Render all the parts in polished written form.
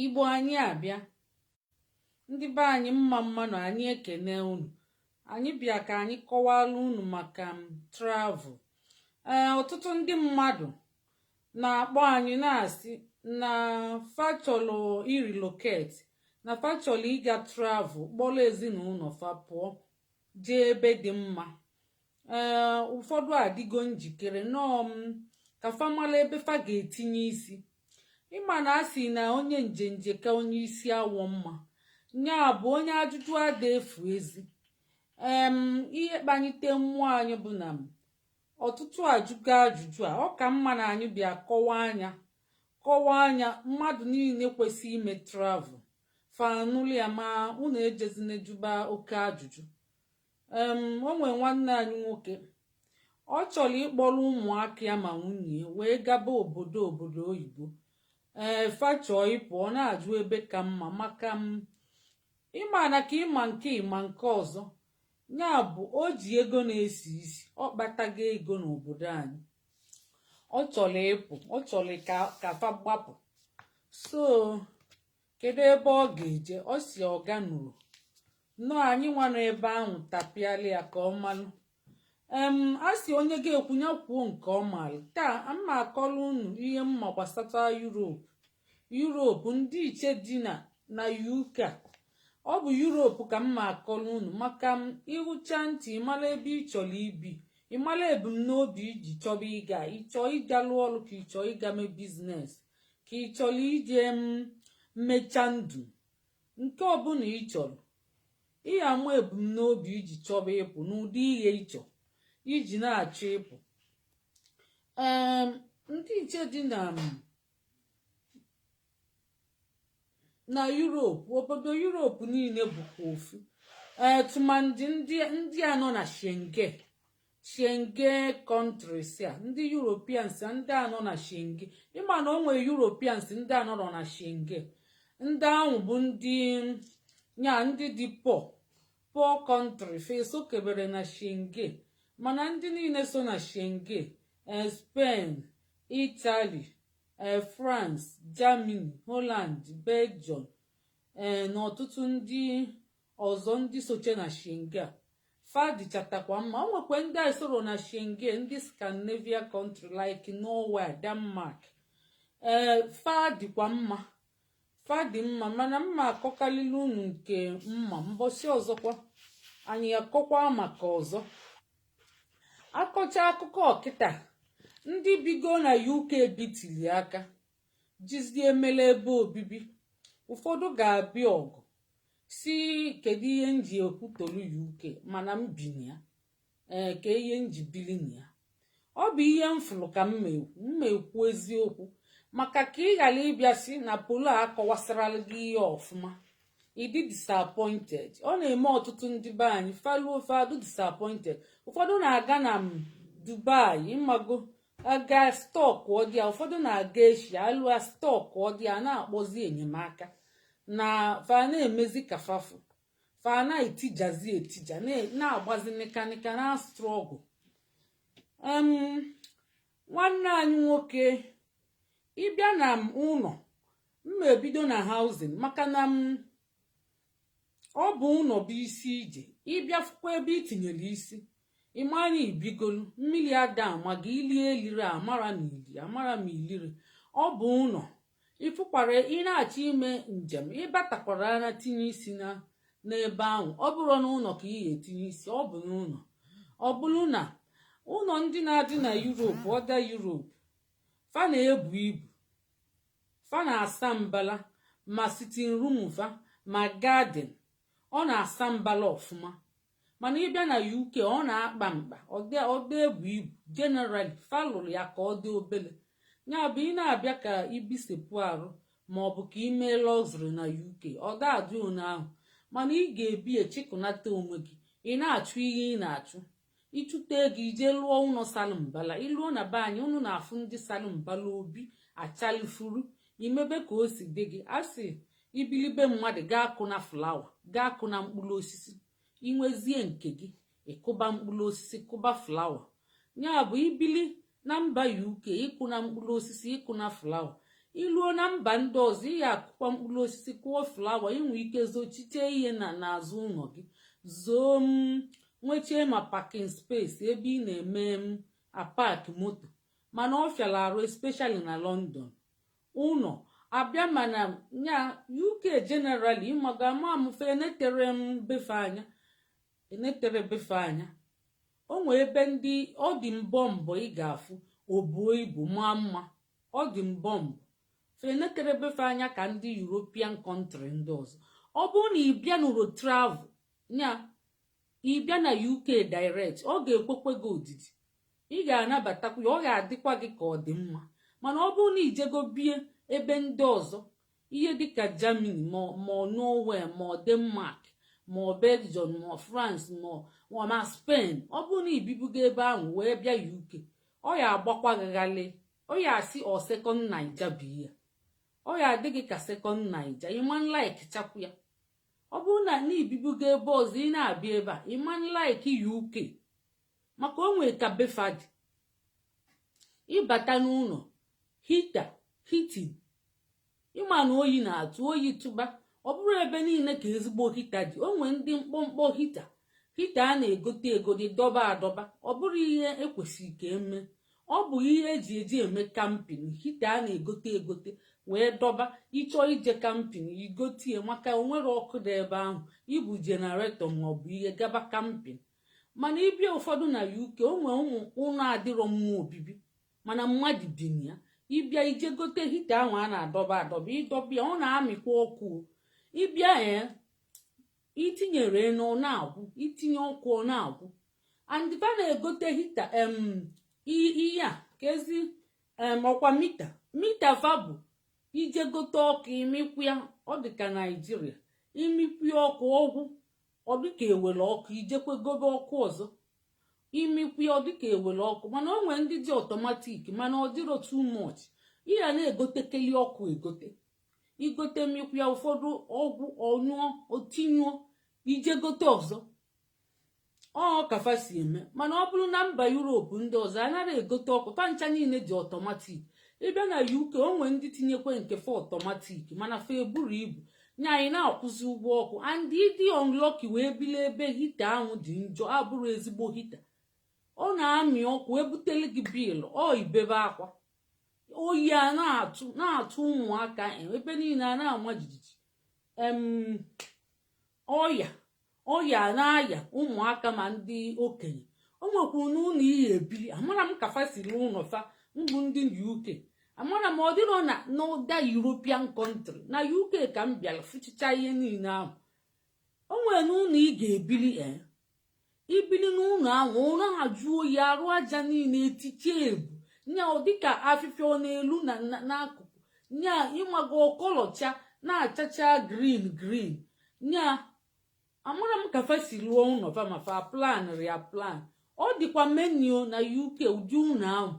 Igbo anyị abịa. Ndị be anyị, mma mma nụ. Anyị ekene unu. Anyị bịa ka anyị kọwara unu maka travel. Ee, ọtụtụ ndị mmadụ na-akpọ anyị na-asị na fa chọrọ irelocate, na fa chọrọ ịga travel, kpọrọ ezinụlọ fa pụọ jee ebe dị mma. Ee, ụfọdụ adịgo njikere nọọ m ka fa mara ebe fa ga-etinye isi. Ịma na a sị na onye njenje ka onye isi awọ mma. Nya bụ onye ajụjụ ada efu ezi. Ihe kpalite mmụọ anyị bụ na ọtụtụ ajụgo ajụjụ a. Ọ ka mma na anyị bịa kọwaa anya, kọwaa anya. Mmadụ niile kwesị ime travel, fa anụlụ ya, ma unu ejezina juba oke ajụjụ. O nwee nwanne anyị nwoke, ọ chọrọ ịkpọrọ ụmụaka ya ma nwunye wee gaba obodo oyibo. Ee, fa chọọ ịpụ, ọ na-ajụ ebe ka mma, maka m ịma na ka ịma nke ịma nke ọzọ. Ya bụ, o ji ego na-esi isi, ọ kpatago ego n'obodo anyị, ọ chọrọ ịpụ, ọ chọrọ ka fa gbapụ. So kedu ebe ọ ga-eje? Ọ si ọga nụrụ nnọọ anyị nwa nọ ebe ahụ tapịala ya ka ọ malụ. A sị onye ga-ekwu, ya kwuo nke ọ malụ. Taa mma akọrọ unu ihe mma gbasata Europe. Europe, ndị iche dị na UK a. Ọ bụ Europe ka mma akọrọ unu, maka m ịhụcha ntị, ịmara ebe ị chọrọ ibi, ịmara ebumnobi iji chọba ịga. Ịchọ ịga lụọ ọrụ, ka ịchọ ịga mee business, ka ị chọrọ ije mmecha ndụ, nke ọbụla ị chọrọ, ị ama ebumnobi iji chọba ịpụ n'ụdị ihe ịchọ iji na-achọ ịpụ. Ee, ndị iche dị na Europe, obodo Europe niile bụkwa ofu. Ee, tụmadị ndị a nọ na Schengen countries a, ndị Europeans a, ndị a nọ na Schengen. Ịma na o nwere Europeans ndị a nọrọ na Schengen. Ndị ahụ bụ ndị nya ndị dị poor country, feso kebere na Schengen. Mana ndị niile so na Schengen, Spain, Italy, France, Germany, Holland, Belgium, na ọtụtụ ndị ọzọ ndị soche na Schengen, fa dịchatakwa mma. O nwekwa ndị a soro na Schengen, ndị Scandinavia country like Norway, Denmark. Ee, fa dịkwa mma, fa dị mma. Mana mma akọkalili unu nke mma mbọsị ọzọkwa, anyị akọkwa maka ọzọ. Akọcha akụkọ ọkịta, ndị bigo na UK bitili aka jizie emele ebe obibi. Ụfọdụ ga-abịa ọgụ si kedu ihe m ji ekwutolu UK, mana m bi na ya. Ee, ka ihe m ji bili na ya, ọ bụ ihe m fụrụ ka m ma ekwu, m ma ekwu eziokwu, maka ka ị ghara ịbịa si na polo a akọwasarala gị ihe ọfụma, ịdị disappointed. Ọ na-eme ọtụtụ ndị be anyị, faluo fadụ disappointed. Ụfọdụ na-aga na Dubai, ịmago, aga stuck ọ dị ya. Ụfọdụ na-aga Asia, alụa stuck ọ dị ya, na-akpọzi enyemaka na fa na-emezi ka fafụ fa na-etijazi etija, na-agbazi nịkanịka na struggle. Nwanne anyị nwoke, ịbịa na ụlọ, mma ebido na housing, maka na m ọ bụ ụlọ bụ isi ije. Ịbịa fụkwa ebe itinyere isi, ịmanya ibigolu mmiri ada ama gị, ilie eliri amara na ili amara ma iliri. Ọ bụ ụlọ ịfụkwara ị na-achọ ime njem, ịbatakwara anya tinye isi na n'ebe ahụ. Ọ bụrụ na ụlọ ka ị ga-etinye isi, ọ bụ n'ụlọ. Ọ bụrụ na ụlọ ndị na-adị na Europe, ọda Europe, fa na-ebu ibu, fa na-asa mbala, ma sitting room fa ma garden, ọ na-asa mbala ọfụma. Mana ịbịa na UK, ọ na-akpa mkpa, ọdị ebu ibu. Generally, fa lụrụ ya ka ọ dị obele. Ya bụ, ị na-abịa ka ibisepụ arụ ma ọ bụ ka ị mee luxury na UK, ọ ga-adị one ahụ. Mana ị ga-ebi echịkọnata onwe gị, ị na-achụ ihe ị na-achụ, ịchụta ego ije lụọ ụlọ salụ mbala. Ịlụọ na be anyị, unu na-afụ ndị salụ mbala, obi achalifuru imebe ka o si dị gị. A sị ibilibe mmadụ gaa kụ na flower, gaa kụ na mkpụrụ osisi, inwezie nke gị, ịkụba mkpụrụ osisi, kụba flower. Ya bụ, ibili na mba UK, ịkụ na mkpụrụ osisi, ịkụ na flower. Iluo na mba ndị ọzọ, ị ga-akụkwa mkpụrụ osisi, kụọ flower, inwe ike zochiche ihe na n'azụ ụlọ gị, zoo m nwechie ma parking space ebe ị na-eme m apark moto. Mana ọ fịara arụ, especially na London ụlọ abịa. Mana ya UK generally, ịmaga ama amụfe enetere m befe anya, enetere befe anya. O nwee ebe ndị ọ dị mbọ mbọ ị ga-afụ obuo ibu maa mma, ọ dị mbọ mbọ fe enetere befe anya ka ndị European country ndị ọzọ. Ọ bụrụ na ị bịa nụrụ travel nya, ị bịa na UK direct, ọ ga-ekwekwe gị odidi, ị ga-anabatakwa ya, ọ ga-adịkwa gị ka ọ dị mma. Mana ọ bụrụ na ijego bie ebe ndị ọzọ, ihe dịka Germany, ma Norway, ma Denmark, ma Belgium, ma France, ma Spain, ọ bụrụ na ibibugo ebe ahụ wee bịa UK, ọ ya agbakwa gị ghalị. Ọ ya asị ọ second Naija bụ ya, ọ ya adị gị ka second Naija. Ịma like chakwu ya. Ọ bụrụ na ibibugo ebe ọzọ, ị na-abịa ebe a, ịma like UK, maka o nwee ka befa dị. Ịbata n'ụlọ, heater, heating, ịma na oyi na-atụ oyi tụba. Ọ bụrụ ebe niile ka ezigbo heater dị. O nwee ndị mkpọmkpọ heater, heater a na-egote egodi dọba adọba. Ọ bụrụ ihe ekwesịrị ka eme, ọ bụ ihe eji eji eme camping. Heater a na-egote egote wee dọba, ịchọọ ije camping, igotie, maka onwere ọkụ dị ebe ahụ, ibu generator maọbụ ihe gaba camping. Mana ịbịa ụfọdụ na UK, o nwee ụmụ ụlọ adịrọ mma obibi, mana mmadụ bi na ya. Ịbịa ije gote heater ahụ a na-adọba adọba, ịdọba ya, ọ na-amịkwa ọkụ. Ịbịa ee, itinyere na ọ na-agwụ, itinye ọkụ, ọ na-agwụ. And fa na-egote heater ihe a ka ezi ọkwa meter. Meter fa bụ ije gote ọkụ, imikwu ya. Ọ dị ka Naijiria, imikwu ọkụ, ọgwụ, ọ dịka ewere ọkụ, ijekwe gobe ọkụ ọzọ, imikwu ya, ọ dịka ewere ọkụ. Mana o nwee ndị dị automatic, mana ọ dịrọ too much. Ị ga na-egotekeli ọkụ, egote, igote mmikwu ya, ụfọdụ ọgwụ, ọnyụọ, otinyụọ, ije gote ọzọ. Ọ kafa si eme. Mana ọ bụrụ na mba Europe ndị ọzọ, anaghị egote ọkụ, fa ncha niile dị automatic. Ịbịa na UK, o nwee ndị tinyekwe nke fa automatic, mana fa eburu ibu nye anyị na-akwụzi ụgwọ ọkụ. And ịdị unlucky wee bili ebe heater ahụ dị njọ, abụrụ ezigbo heater, ọ na-amị ọkụ, ebutele gị bill, ọ ibebe akwa. Oyi a na-atụ, na-atụ ụmụaka, ebe niile a na-ama jijiji, ọya, ọya na-aya ụmụaka ma ndị okenye. O nwekwuru n'ụlọ ihe ebili, amara m ka fa si lụọ ụlọ fa mbụ ndị UK. Amara m ọ dịrọ na n'ụda European country. Na UK ka m bịara fụchicha ihe niile ahụ. O nwere n'ụlọ ị ga-ebili, ee, ibili n'ụlọ ahụ, ụlọ ajụ oyi, arụ aja niile etiche ebu nya, ọ dịka afịfịa ọ n'elu na n'akụkụ nya, ịmago ọkọlọcha na-achacha green green nya. Amara m ka fa si lụọ ụlọ fa, ma fa plan ria plan. Ọ dịkwa menio na UK, ụdị ụlọ ahụ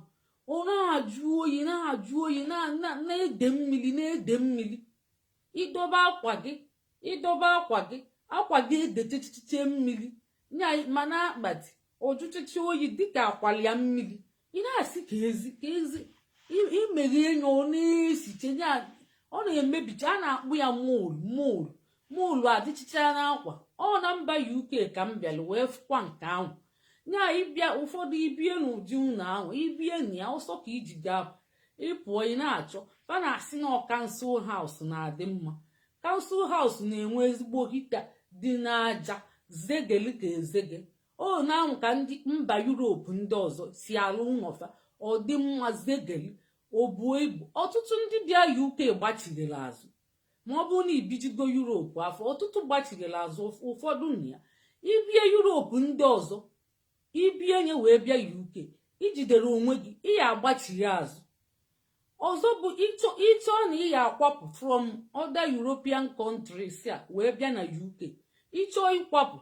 ọ na-ajụ oyi, na-ajụ oyi, na-ede mmiri, na-ede mmiri. Ịdọba akwa gị, ịdọba akwa gị, akwa gị edechechiche mmiri nya, mana akpati ọjụchichi oyi dịka akwalia mmiri. Ị na-asị ka ezi ka ezi imeghe enyo, ọ na-esiche nya, ọ na-emebicha. A na-akpụ ya mould, mould, mould adịchicha n'akwa. Ọ na mba UK ka m bịara wee fụkwa nke ahụ nya. Ịbịa ụfọdụ, ibie n'ụdị ụlọ ahụ, ibie na ya, ọsọ ka iji gaa ịpụọ. Ị na-achọ, fa na-asị na council house na-adị mma. Council house na-enwe ezigbo heater dị n'aja zegeli ka ezege o na-ahụ ka ndị mba Europe ndị ọzọ si alụ ụlọfa, ọ dị mma, zegeli, o buo ibu. Ọtụtụ ndị bịa UK gbachirila azụ. Ma ọ bụrụ na ibijigo Europe afọ, ọtụtụ gbachirila azụ. Ụfọdụ na ya ibie Europe ndị ọzọ, ibie nye wee bịa UK, ijidere onwe gị, ị ya agbachiri azụ. Ọzọ bụ ịchọ na ị ya akwapụ from other European countries a wee bịa na UK. Ịchọ ịkwapụ,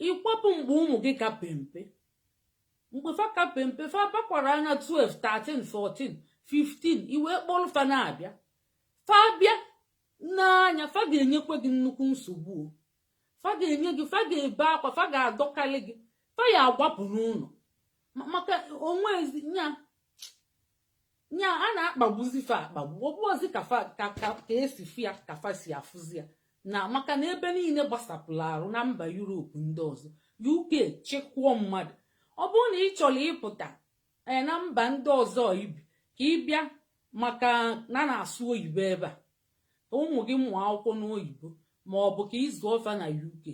ịkwapụ mgbe ụmụ gị ka pempe. Mgbe fa ka pempe, fa bakwara anya 12, 13, 14, 15, i wee kpọrọ fa na-abịa. Fa bịa n'anya, fa ga-enyekwa gị nnukwu nsogbu o. Fa ga-enye gị, fa ga-ebe akwa, fa ga-adọkalị gị, fa ya agbapụ n'ụlọ maka onwe nya. Nya a na-akpagbuzi fa akpagbu. Ọ bụghịzi ka fa ka esi fụ ya ka fa si afụzi ya na, maka na ebe niile gbasapụrụ arụ na mba Europe ndị ọzọ. UK chịkwụọ mmadụ. Ọ bụrụ na ị chọrọ ịpụta na mba ndị ọzọ ibi ka ị bịa, maka na na-asụ oyibo ebe a, ka ụmụ gị mụọ akwụkwọ n'oyibo, ma ọ bụ ka ị zụọ fa na UK,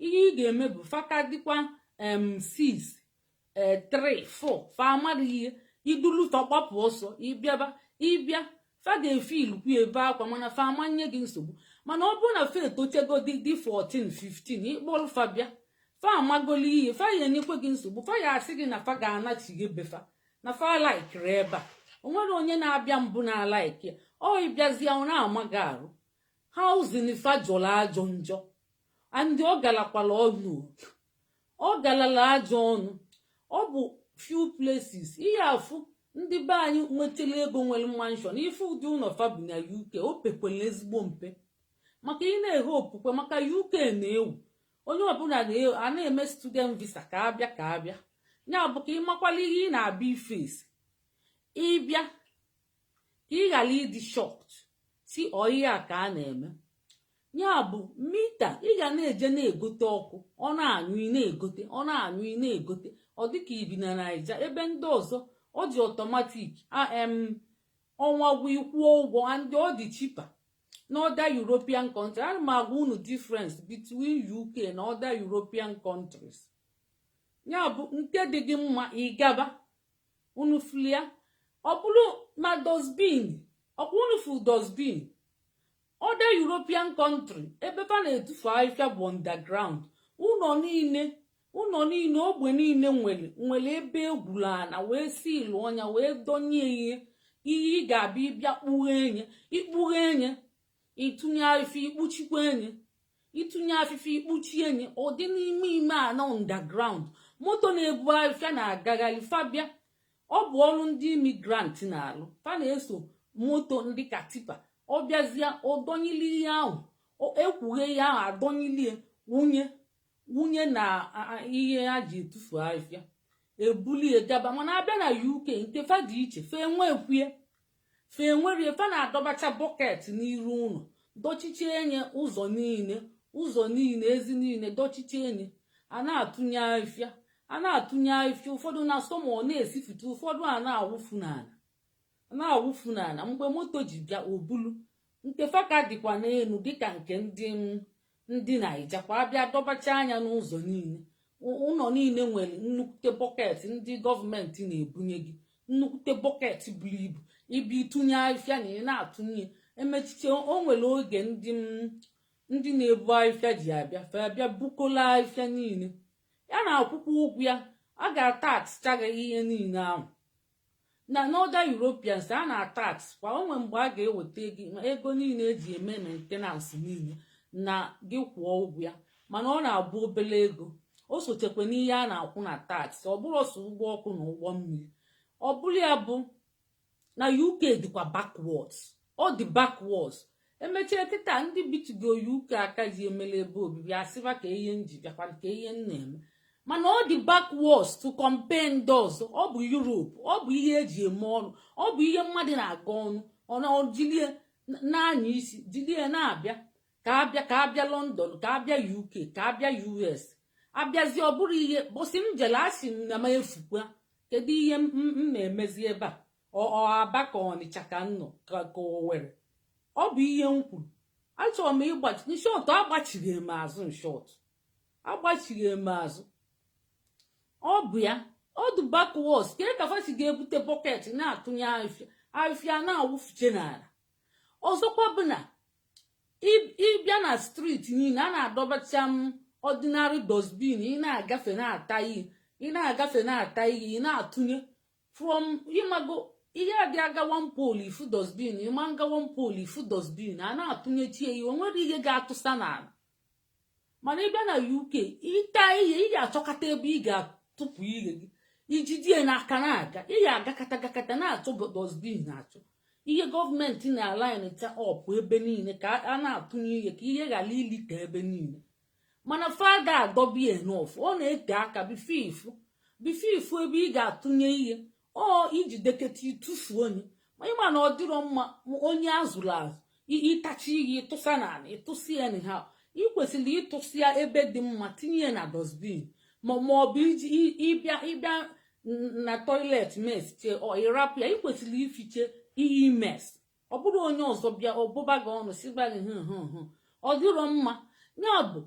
ihe ị ga-eme bụ faka dịkwa 6, 3, 4, fa amadị ihe idulu fa gbapụ ọsọ ịbịaba. Ịbịa, fa ga-efe ilukwu ebe akwa, mana fa amanye gị nsogbu. Mana ọ bụrụ na fa etochego dị 14, 15, ịkpọrọ fa bịa, fa amagolo ihe, fa ya enyekwe gị nsogbu. Fa ya asị gị na fa ga-anachighe befa, na fa laikiri ebe a. O nwere onye na-abịa mbụ na-alaiki ya. Ọ ịbịazie, ọ na-ama gị arụ. Housing fa jọrọ ajọ njọ, and ọ galakwala ọnụ, ọ galala ajọ ọnụ. Ọ bụ few places ihe afụ ndị be anyị nwetara ego nwere mansion. Ife ụdị ụlọ fa bi na UK, o pekwere ezigbo mpe, maka ị na-eghe okwukwe, maka UK na-ewu. Onye ọbụla a na-eme student visa ka abịa, ka abịa. Ya bụ ka ị makwala ihe ị na-abịa ifesi ịbịa, ka ị ghara ịdị shocked si ọ ihe a ka a na-eme. Ya bụ meter ị ga na-eje na-egote ọkụ, ọ na-anyụ, ị na-egote, ọ na-anyụ, ị na-egote. Ọ dịka ibi na Naija. Ebe ndị ọzọ ọ dị automatic am ọnwa gwụ, ikwuo ụgwọ, and ọ dị cheaper na other European country. Ana m agwa unu difference between UK na other European countries. Ya bụ nke dị gị mma, ịgaba unu flia. Ọ bụrụ ma dustbin, ọkwa unu fu dustbin other European country, ebe fa na-etufu ahịhịa bụ underground. Ụlọ niile, ụlọ niile, ogbe niile nwere ebe egwuru ana wee si ilu ọnya wee donye ihe. Ihe ị ga-abịa, ịbịa kpughe enye, ikpughe enye, ịtụnye afịfịa, ikpuchikwa enye, ịtụnye afịfịa, ikpuchi enye. Ọ dị n'ime ime ana underground. Moto na-ebu afịfịa na-agagharị. Fabia, ọ bụ ọrụ ndị immigrant na-alụ. Fa na-eso moto ndị ka tipper. Ọ bịazie, ọ dọnyili ihe ahụ, ekwughe ihe ahụ, adọnyilie, wunye wunye na ihe ha ji etufu ahịfịa, ebulie gaba. Mana abịa na UK, nke fa dị iche. Fe enwe ekwue, fe enwerie. Fa na-adọbacha bucket n'iru ụlọ, dọchiche enye ụzọ niile, ụzọ niile, ezi niile, dọchiche enye. A na-atụnye ahịfịa, a na-atụnye ahịfịa. Ụfọdụ na-asọ ma ọ na-esifute, ụfọdụ a na-awụfu n'ala, na-awụfu n'ala. Mgbe moto ji bịa obulu nke faka dịkwa n'elu, dịka nke ndị Naija kwa abịa dọbacha anya n'ụzọ niile. Ụlọ niile nwere nnukwute bucket ndị gọọmenti na-ebunye gị, nnukwute bucket buru ibu. Ibi ịtụnye ahịfịa na ị na-atụnye, emechiche o nwere oge ndị na-ebu ahịfịa ji abịa. Fa abịa bukola ahịfịa niile ya na akwụkwọ ụgwọ ya. A ga-atax gị ihe niile ahụ. Na n'other Europeans, a na-atax kwa onwe. Mgbe a ga-eweta ego niile eji eme maintenance niile na gị kwụọ ụgwọ ya, mana ọ na-abụ obere ego. O sochekwa n'ihe a na-akwụ na tax. Ọ bụrụ ọsọ ụgwọ ọkụ na ụgwọ mmiri, ọ bụrụ ya bụ na UK dịkwa backwards, ọ dị backwards. Emechie kịta, ndị bitugo UK aka ji emere ebe obibi, asịba ka ihe nji bịakwa, ka ihe m na-eme, mana ọ dị backwards to compare ndị ọzọ. Ọ bụ Europe, ọ bụ ihe eji eme ọnụ, ọ bụ ihe mmadụ na-aga ọnụ. Ọ na jilie na-anya isi, jilie na-abịa, ka abịa, ka abịa London, ka abịa UK, ka abịa US. Abịazi, ọ bụrụ ihe bụsị m jere, asị m na m efukwa. Kedu ihe m na-emezi ebe a? Ọ Aba ka Ọnịcha ka m nọ, ka Owerri. Ọ bụ ihe m kwuru. Achọrọ m ịgbachi in short, agbachiri m azụ. In short, agbachiri m azụ. Ọ bụ ya, ọ dị backwards. Ka ka fasi ga-ebute bucket na-atụnye ahịfịa, ahịfịa na-awụfuche n'ala. Ọzọkwa bụ na ịbịa na street niile, a na-adọbacha m ordinary dustbin. Ị na-agafe na-ata ihe, ị na-agafe na-ata ihe, ị na-atụnye from ịmago ihe adị aga one pole, ifu dustbin. Ịma nga one pole, ifu dustbin a na-atụnyechi ya ihe. O nwere ihe ga-atụsa n'ala. Mana ịbịa na UK, ịta ihe, ị ga-achọkata ebe ị ga-atụpụ ihe gị, ijidie n'aka na-aga. Ị ga-agakata gakata na-achọ dustbin, na-achọ ihe. Gọọmenti na-alaịncha ọpụ ebe niile ka a na-atụnye ihe, ka ihe ghara ilite ebe niile. Mana fada adọbie enough, ọ na-ete aka before ifu ebe ị ga-atụnye ihe. Ọ iji deketa itufu onye. Ịma na ọ dịrọ mma onye azụrụ azụ ịtachi ihe, ịtụsa n'ala, ịtụsị ya ha. Ị kwesịrị ịtụsị ya ebe dị mma, tinye ya na dustbin, ma ọ bụ iji ịbịa na toilet mess chee, ọ ịrapụ ya. Ị kwesịrị ifiche ihe mess. Ọ bụrụ onye ọzọ bịa, ọbụba gị ọnụ, sịgba gị hụ hụ hụ, ọ dịrọ mma. Ya bụ,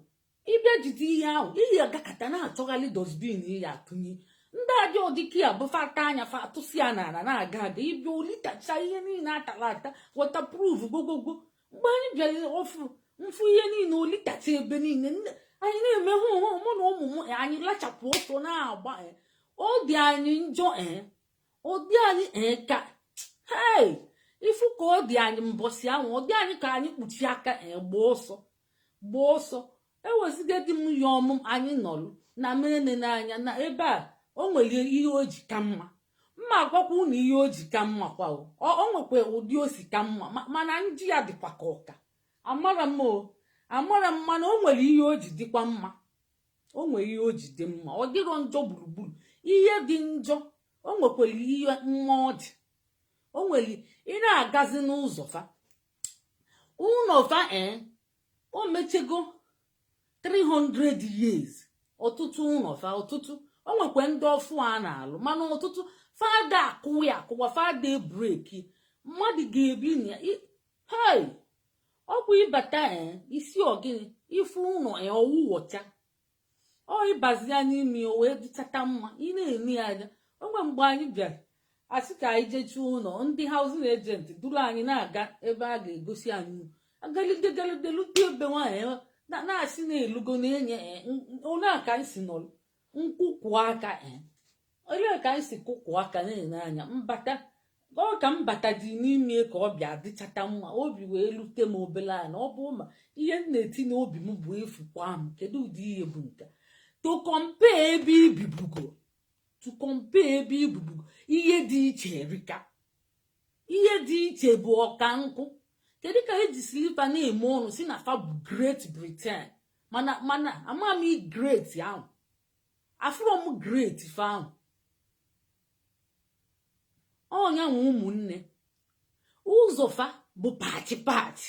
ịbịa jide ihe ahụ, ihe agakata na-achọghalị dustbin ihe atụnye. Ndị adị ọdịka ya bụ fata anya fa atụsị ya n'ala na-aga aga. Ịbịa olitacha ihe niile atara ata, waterproof gogogo. Mgbe anyị bịara ọfụ mfụ ihe niile olitacha ebe niile, anyị na-eme hụ hụ. Mụ na ụmụ m, anyị lachapụ ọsọ na-agba. Ọ dị anyị njọ, ee, ọ dị anyị, ee, ka hei ifu ka ọ dị anyị mbọsị ahụ. Ọ dị anyị ka anyị kpuchie aka, ee, gbaa ọsọ, gbaa ọsọ. Eweziga di m ya ọmụ, anyị nọlụ na mene n'anya na ebe a. O nwere ihe o ji ka mma. Mma agwakwa unu ihe o ji ka mma kwa. O nwekwa ụdị o si ka mma, mana nji ya dịkwa ka ọka. Amara m, o amara m, mana o nwere ihe o ji dịkwa mma. O nwere ihe o ji dị mma. Ọ dịrọ njọ gburugburu. Ihe dị njọ, o nwekwara ihe mma ọ dị. O nwere ị na-agazi n'ụzọ fa, ụlọ fa, ee, o mechego 300 years. Ọtụtụ ụlọ fa, ọtụtụ, o nwekwa ndị ọfụ a na-alụ, mana ọtụtụ fada akụwa ya akụwa, fada break. Mmadụ ga-ebi na ya. Hei, ọ bụ ịbata, ee, isi ọgịnị ife ụlọ ọwụwọcha. Ọ ịbazi ya n'ime, o wee dịchata mma. Ị na-ene ya anya. Onwe mgbe anyị bịara, asị ka anyị jechie ụlọ, ndị housing agent duru anyị na-aga ebe a ga-egosi anyị. Agalide galide lute ebe nwaanyị na-asị na-elugo na-enye onye a ka anyị si nọrọ nkwụkwụ aka. Olee ka anyị si kwụkwụ aka na-ene anya mbata? Ọ ka mbata dị n'ime ka ọ bịa dịchata mma. Obi wee lute m obele anya. Ọ bụ ma ihe m na-eti n'obi m bụ efukwa m, kedu ụdị ihe bụ nke to compare ebe ibibugo, to compare ebe ibibugo? Ihe dị iche erika. Ihe dị iche bụ ọka nkụ. Kedu ka eji slipper na-eme ọnụ si na fa bụ Great Britain? Mana ama m great ahụ, afụrọ m great fa ahụ. Ọnya nwe ụmụnne, ụzọ fa bụ patch patch.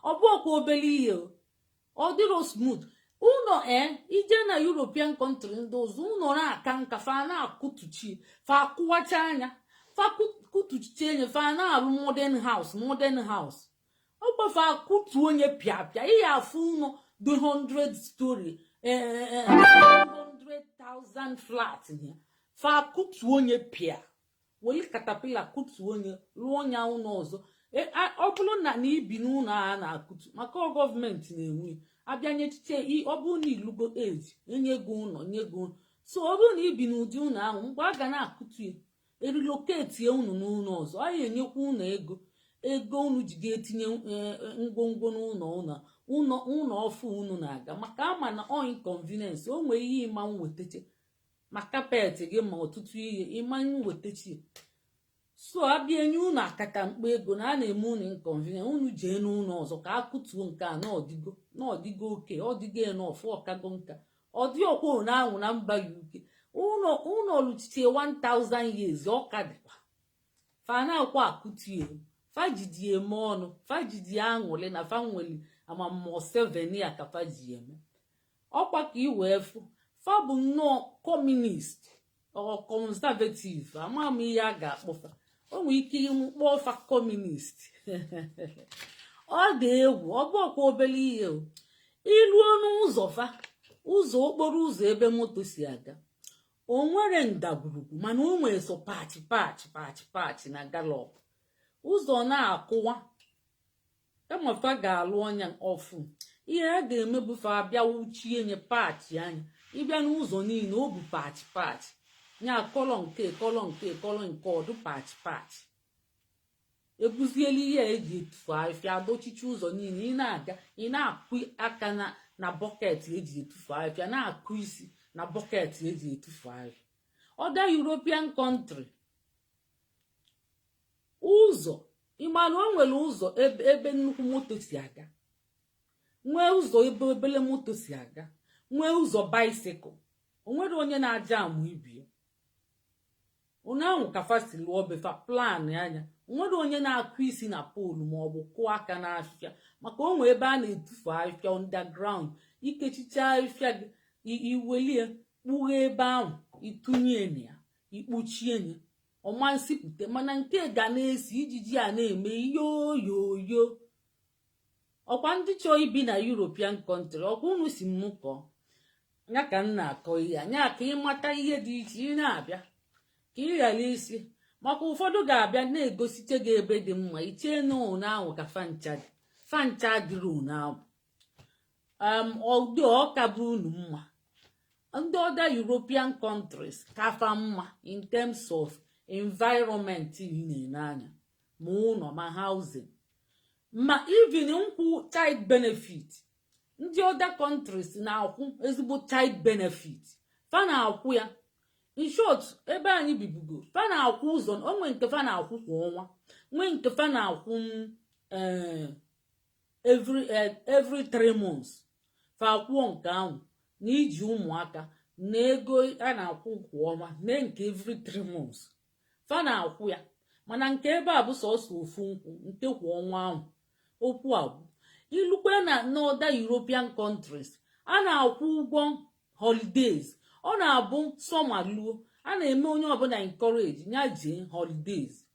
Ọ bụ ọkwa obere ihe, ọ dịrọ smooth. Ụlọ, ee, ije na European country ndị ọzọ, ụlọ na-aka nka, fa na-akụtuchi, fa akụwacha anya, fa kụtuchiche enye, fa na-arụ modern house, modern house. Ọgba fa akụtu onye pịa pịa. Ihe afụ ụlọ dị 100 story, 100,000 flat ya, fa kụtuo onye pịa, weli caterpillar kụtuo onye, rụọ ya ụlọ ọzọ. Ọ bụrụ na ibi n'ụlọ a na-akụtu, maka ọ gọọmenti na-enwe abịa nyechiche. Ọ bụrụ na ilugo eji enye gị ụlọ, nye gị ụlọ. So ọ bụrụ na ibi n'ụdị ụlọ ahụ, mgbe a ga na-akụtu ya, e relocate unu n'ụlọ ọzọ, ọ ya enyekwa ụlọ ego, ego unu ji ga-etinye ngwongwo n'ụlọ ụlọ ụlọ ụlọ ọfụ unu na-aga, maka ama na ọ inconvenience. O nwee ihe ịma nwetache, ma carpet gị, ma ọtụtụ ihe ịma nwetachi. So abịa enye unu akata mkpa ego na a na-eme unu inconvenience, unu jee n'ụlọ ọzọ ka a kụtuo nke a n'ọdịgo n'ọdịgo oke ọdịgo enough, ọkago nka. Ọ dị ọkwa one ahụ na mba UK, ụlọ ụlọ lụchiche 1000 years, ọka dịkwa. Fa na-akwa akụtie, fa jidi eme ọnụ, fa jidi aṅụrị na fa nwere amamọ 7 ya ka fa ji eme ọkwa. Ka ị wee fụ, fa bụ nnọọ communist or conservative, ama m ihe a ga-akpọ fa. O nwere ike ịkpọ fa communist. Ọ dị egwu. Ọ bụ ọkwa obere ihe o. Iluo n'ụzọ fa, ụzọ okporo ụzọ ebe moto si aga, o nwere ndagwurugwu, mana o nwere so patch patch patch patch na gallop. Ụzọ na-akụwa kama fa ga-alụ ọnya ọfụ. Ihe a ga-eme bụ fa abịa wuchie nye patch anya. Ịbịa n'ụzọ niile, o bụ patch patch nya, colour nke colour nke colour nke ọdụ patch patch. Ebuziela ihe a eji etufu ahịfịa, adochichi ụzọ niile. Ị na-aga, ị na-akụ aka na bucket eji etufu ahịfịa, na-akụ isi na bucket eji etufu ahịfịa. Ọda European country, ụzọ, ịmara o nwere ụzọ ebe nnukwu moto si aga, nwee ụzọ ebe obele moto si aga, nwee ụzọ bicycle. O nwere onye na-aja amụ ibie. Ụnụ ahụ ka fa si lụọ befa plan anya. Nwere onye na-akụ isi na pole maọbụ kụọ aka n'afịfịa, maka onwe ebe a na-etufu ahịfịa underground. Ikechicha ahịfịa gị, iwelie kpughee ebe ahụ, ịtụnye na ya, ikpuchie ya, ọma nsipụta. Mana nke ga na-esi ijiji a na-eme yoyoyo. Ọkwa ndị chọọ ibi na European country, ọkwa unu si m kọọ ya ka m na-akọ ihe anya, ka ịmata ihe dị iche. Ị na-abịa ka ị ghara isi, maka ụfọdụ ga-abịa na-egosite gị ebe dị mma, ichee na ụnụ ahụ ka fancha dị. Fancha dịrị ụnụ ahụ ọdụ ọka bụ unu mma. Ndị other European countries kafa mma in terms of environment ị na-ene anya, ma ụlọ, ma housing, ma even nkwụ child benefit. Ndị other countries na-akwụ ezigbo child benefit, fa na-akwụ ya. In short, ebe anyị bibugo, fa na-akwụ ụzọ onwe nke fa na-akwụ kwa ọnwa, nwee nke fa na-akwụ every 3 months. Fa akwụọ nke ahụ na iji ụmụaka na ego a na-akwụ kwa ọnwa, na nke every 3 months fa na-akwụ ya. Mana nke ebe a bụ sọsọ ofu nkwụ, nke kwa ọnwa ahụ. Okwu agwụ. Ilukwe na n'other European countries, a na-akwụ ụgwọ holidays. Ọ na-abụ summer luo, a na-eme onye ọbụla encourage ya jee holidays.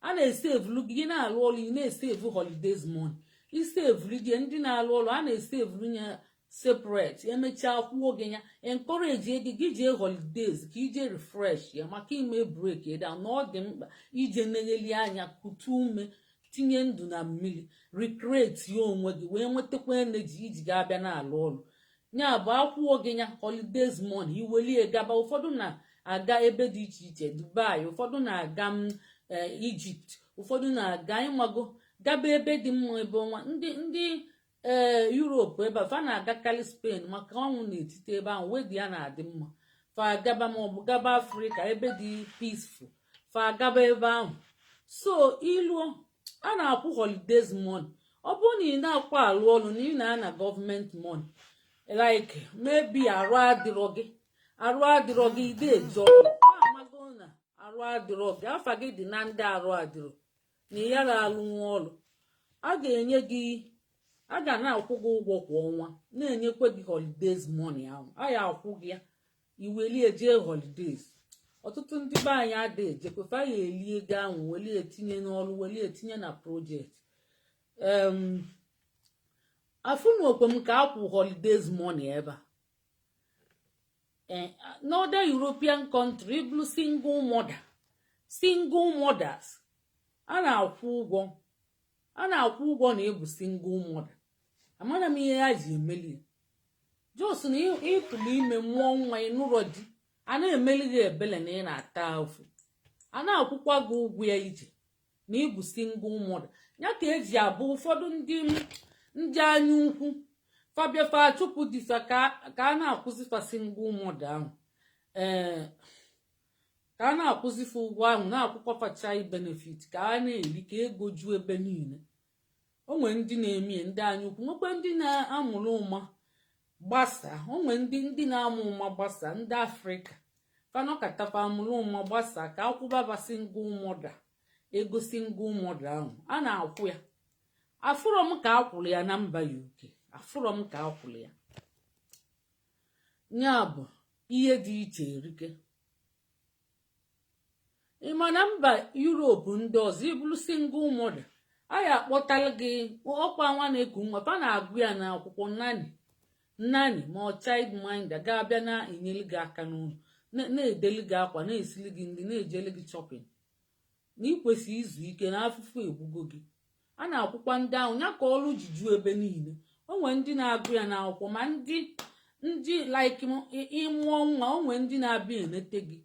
A na-esevulu gị na-alụ ọrụ, ị na-esevu holidays money. Isevulu gị, ndị na-alụ ọrụ, a na-esevulu ya separate. Emechaa kwuo gị ya, encourage gị gị jee holidays ka ije refresh ya, maka ime break down, na ọ dị mkpa ije negheli anya, kutu ume, tinye ndụ na mmiri, recreate ya onwe gị, wee nwetakwa energy iji ga-abịa na-alụ ọrụ. Ya bụ, akwụọ gị ya holidays money, iwelie gaba. Ụfọdụ na-aga ebe dị iche iche, Dubai, ụfọdụ na-aga Egypt, ụfọdụ na-aga ịmago gaba ebe dị mma, ebe ọnwa. Ndị ee Europe ebe a, fa na-agakarị Spain, maka ọnwụ n'etiti ebe ahụ wedi ya na-adị mma. Fa gaba, maọbụ gaba Afrịka, ebe dị peaceful, fa gaba ebe ahụ. So iluo, a na-akwụ holidays money. Ọ bụrụ na ị na-akwa alụ ọrụ na ị na-ana gọọmenti money, like maybe arụ adịrọ gị, arụ adịrọ gị, ide eje ọrụ, amago na arụ adịrọ gị, afa gị dị na ndị arụ adịrọ, na ị yara alụ nwa ọrụ, a ga-enye gị, a ga na-akwụ gị ụgwọ kwa ọnwa, na-enyekwa gị holidays money ahụ. A ya akwụ gị ya, iwelie jee holidays. Ọtụtụ ndị be anyị ada ejekwe. Fa ya eli ego ahụ, welie tinye n'ọrụ, welie tinye na project. Afụnokwe m ka akwụ holidays money ebe a. N'other European country, ịbụrụ single mother, single mothers, a na-akwụ ụgwọ, a na-akwụ ụgwọ na ịbụ single mother. Amara m ihe ha ji emeli. Just na ịtụrụ ime, mụọ nwa, ịnụrọ di, a na-emeli gị ebele na ị na-ata afụ, a na-akwụkwa gị ụgwọ ya ije na ịbụ single mother. Ya ka eji abụ ụfọdụ ndị anya ukwu fabiafa chụpụ difa ka a na-akwụzifa single mother ahụ, ee, ka a na-akwụzife ụgwọ ahụ, na-akwụkwa child benefit, ka a na-eri, ka ego ju ebe niile. O nwere ndị na-eme, ndị anya ukwu, nwekwa ndị na-amụrụ ụma gbasa. O nwere ndị na-amụ ụma gbasa, ndị Afrịka fanọkatafa amụrụ ụma gbasa, ka akwụbaba single mother ego. Single mother ahụ a na-akwụ ya, afụrọ m ka akwụrụ ya na mba UK. Afụrọ m ka akwụrụ ya. Ya bụ ihe dị iche erike. Ị ma na mba Europe ndị ọzọ, ịbụrụ single mother, a ya akpọtala gị ọkwa nwa na-eku nwa, fa na-agụ ya n'akwụkwọ, nanny, nanny ma ọ child minder ga-abịa na-enyere gị aka n'ụlọ, na-edeli gị akwa, na-esili gị nri, na-ejele gị shopping, na ị kwesịrị izu ike na afụfụ egbugo gị. A na-akwụkwa ndị ahụ ya ka ọrụ ji ju ebe niile. O nwere ndị na-agụ ya n'akwụkwọ, ma ndị like ịmụọ nwa, o nwere ndị na-abịa enete gị,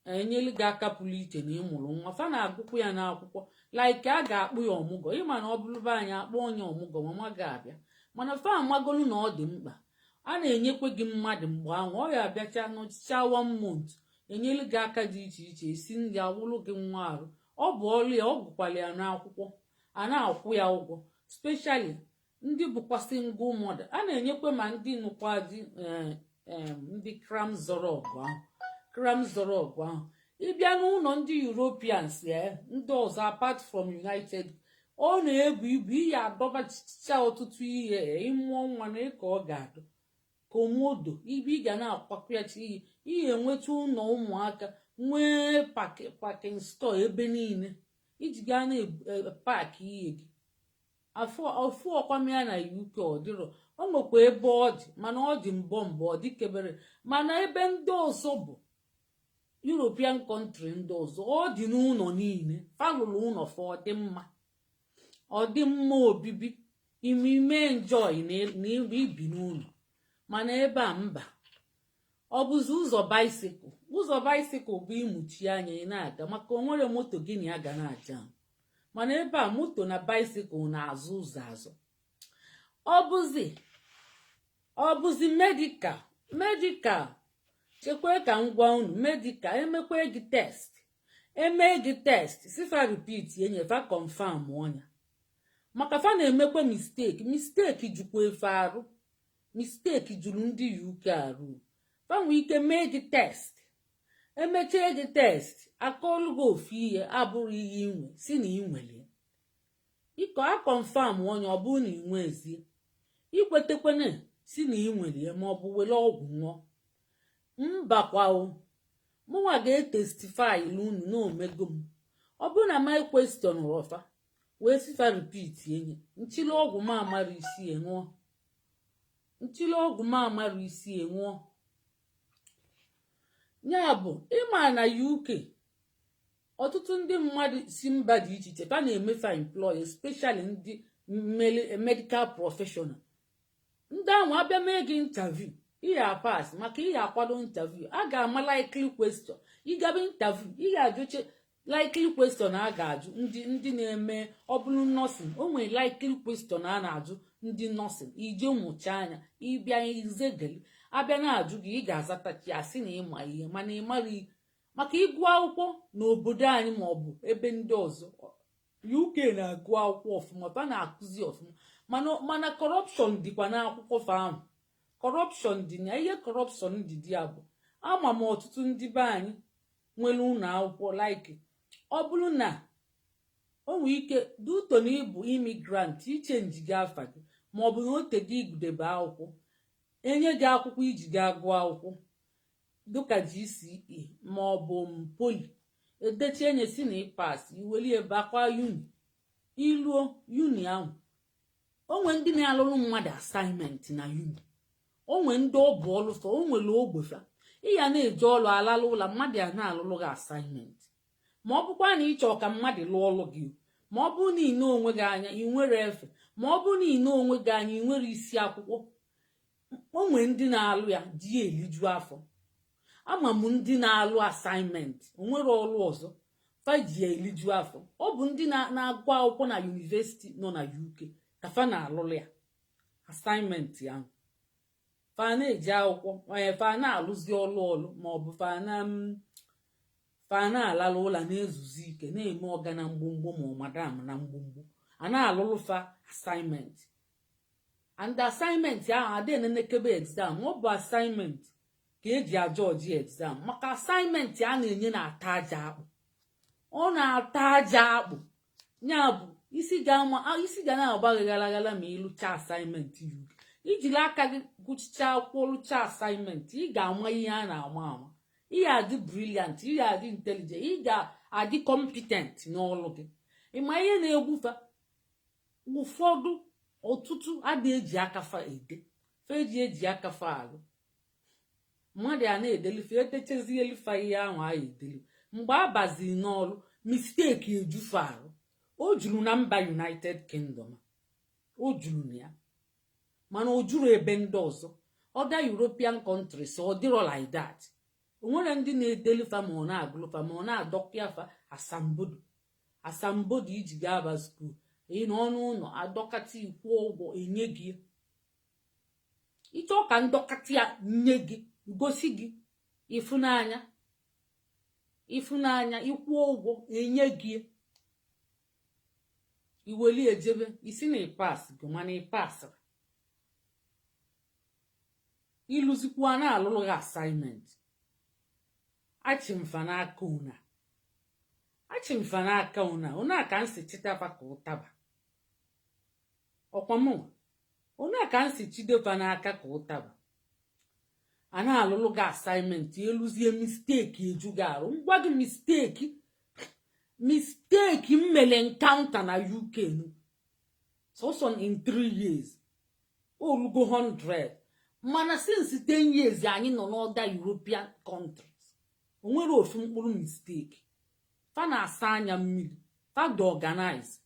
enyelu gị aka pụrụ iche na ịmụrụ nwa. Fa na-agụkwa ya n'akwụkwọ, like a ga-akpụ ya ọmụgwọ. Ịma na ọ bụrụ be anyị, akpọ onye ọmụgwọ, mama ga-abịa. Mana fa amagolu na ọ dị mkpa. A na-enyekwe gị mmadụ mgbe ahụ ọ ya abịacha nọchicha one month, enyelu gị aka dị iche iche, esi nri, awụrụ gị nwa arụ. Ọ bụ ọrụ ya, ọ gụkwara ya n'akwụkwọ, a na-akwụ ya ụgwọ, specially ndị bụkwa single mother. A na-enyekwa ma ndị nụkwa di, ndị kraamzorg ahụ, kraamzorg ahụ. Ịbịa n'ụlọ ndị Europeans, ndị ọzọ apart from United, ọ na-ebu ibu. Iyi adọbachicha ọtụtụ ihe, ịmụọ nwa na ka ọ ga-adọ commode ibe ị ga na-akwakwachi ihe. Ihe enweta ụlọ ụmụaka nwee parking store ebe niile iji gaa na park ihe gị. Ofu ọkwamya na UK ọ dịrọ. O nwekwa ebe ọ dị, mana ọ dị mbọ mbọ, ọ dịkebere. Mana ebe ndị ọzọ bụ European country ndị ọzọ, ọ dị n'ụlọ niile falụrụ ụlọ fa. Ọ dị mma, ọ dị mma obibi ime ime enjoy na ibi n'ụlọ. Mana ebe a, mba. Ọ bụzi ụzọ bicycle. Ụzọ bicycle bụ ịmụchi anya ị na-aga, maka o nwere moto gị na ya ga na-aja. Mana ebe a, moto na bicycle na-azụ ụzọ azụ. Ọ bụzi medical. Medical, chekwa ka m gwa unu, medical, emekwa gị test, eme gị test, sifa repeat, enyefa confirm ọnya, maka fa na-emekwa mistake. Mistake jukwa efe arụ, mistake juru ndị UK arụ. Fa nwee ike mee gị test, emechie gị test, akọọlụ gị ofu ihe abụrụ ihe inwe, si na ị nwere ịkọ a confirm onye. Ọ bụrụ na ị nwezie, ikwetekwana si na ị nwere ya, ma ọ bụ were ọgwụ ṅụọ. Mbakwa o, mụnwa ga-etestify unu na omego m. Ọ bụrụ na my question rọfa wee sifa repeat enye nchili ọgwụ m amara isi ṅụọ, nchili ọgwụ m amara isi ṅụọ. Ya bụ, ịma na UK, ọtụtụ ndị mmadụ si mba dị iche iche fa na-emefa employ, especially ndị medical professional. Ndị ahụ abịa mee gị interview, ihe apass, maka ihe akwado interview a ga-ama likely question. Ịgaba interview, ị ga-ajụche likely question a ga-ajụ ndị na-eme. Ọ bụrụ nursing, o nwere likely question a na-ajụ ndị nursing. Ije mụcha anya, ịbịa izegeli, abịa na-ajụ gị, ị ga-azatachi, asị na ịma ihe. Mana ị mara, maka ịgụ akwụkwọ n'obodo anyị maọbụ ebe ndị ọzọ, UK na-agụ akwụkwọ ọfụma, fa na-akụzi ọfụma, mana corruption dịkwa n'akwụkwọ fa ahụ. Corruption dị na ihe corruption dị dị ya bụ, ama m ọtụtụ ndị be anyị nwere ụlọ akwụkwọ, like ọ bụrụ na o nwee ike duto na ịbụ immigrant, ichange gị afa gị, maọbụ na o tego igudebe akwụkwọ, enye gị akwụkwọ iji gaa gụọ akwụkwọ dịka GCE maọbụ poly, edechi enye si na ịpass, iweli ebe akwa uni, iluo uni ahụ, onwe ndị na-alụrụ mmadụ assignment na uni, onwe ndị ọ bụ ọlụfa, o nwere ogbefa ị ya na-eje ọlụ alala ụlọ, mmadụ ya na-alụlụ gị assignment. Ma ọ bụkwa na ịchọ ka mmadụ lụọ ọlụ gị, ma ọ bụrụ na ị onwe gị anya ị nwere efe, ma ọ bụrụ na ị onwe gị anya ị nwere isi akwụkwọ, onwe ndị na-alụ ya ji ya eliju afọ. Ama m ndị na-alụ assignment, onwere ọlụ ọzọ fa ji ya eliju afọ. Ọ bụ ndị na-agụ akwụkwọ na university nọ na UK ka fa na-alụlụ ya assignment ahụ. Fa na-eji akwụkwọ, fa na-alụzi ọlụ ọlụ, maọbụ fa na-alalụ ụlọ na-ezuzi ike, na-eme ọga na mgbomgbo ma ọ madam na mgbomgbo, a na-alụlụ fa assignment. And assignment ahụ ada enenekebe exam. Ọ bụ assignment ka eji ajọji exam, maka assignment a na-enye na-ata aja akpụ, ọ na-ata aja akpụ. Ya bụ, isi ga na-agba gị ghala ghala ma ịlụcha assignment UK. Ijiri aka gị gụchicha akwụkwọ, lụcha assignment, ị ga-ama ihe a na-ama ama. Ị ga-adị brilliant, ị ga-adị intelligent, ị ga-adị competent n'ọlụ gị. Ịma ihe na-egbufa ụfọdụ, ọtụtụ adị eji aka fa ede, fa eji aka fa alụ. Mmadụ a na-edelife, edechezielifa ihe ahụ a edeli. Mgbe a baziri n'ọlụ, mistake ejufe arụ. O juru na mba United Kingdom, o juru na ya, mana o juru ebe ndị ọzọ, other European countries, ọ dịrọ like that. O nwere ndị na-edelifa, ma ọ na-agụlụfa, ma ọ na-adọkịafa asambodo. Asambodo iji ga-aba school, ị nọ ọnụ ụlọ adọkata, ikwu ụgwọ enye gị. Ịchọ ka ndọkata ya nye gị, gosi gị ịfụnanya, ịfụnanya, ịkwụ ụgwọ enye gị, iweli ejebe isi na ịpass gị. Mana ịpassịrị, ịlụzikwa na-alụrụ gị assignment. Achịmfa n'aka una, achịmfa n'aka una una ka m si chitafa ka ụtaba. Ọkwa mụnwa una ka m si chidefa n'aka ka ụtaba. A na-alụlụ gị assignment, eluzie, mistake eju gị arụ. Ngwa gị, mistake m mere encounter na UK nu sọsọ in 3 years olugo 100, mana since 10 years anyị nọ n'other European countries, o nwere ofu mkpụrụ mistake. Fa na-asa anya mmiri, fa dị organize.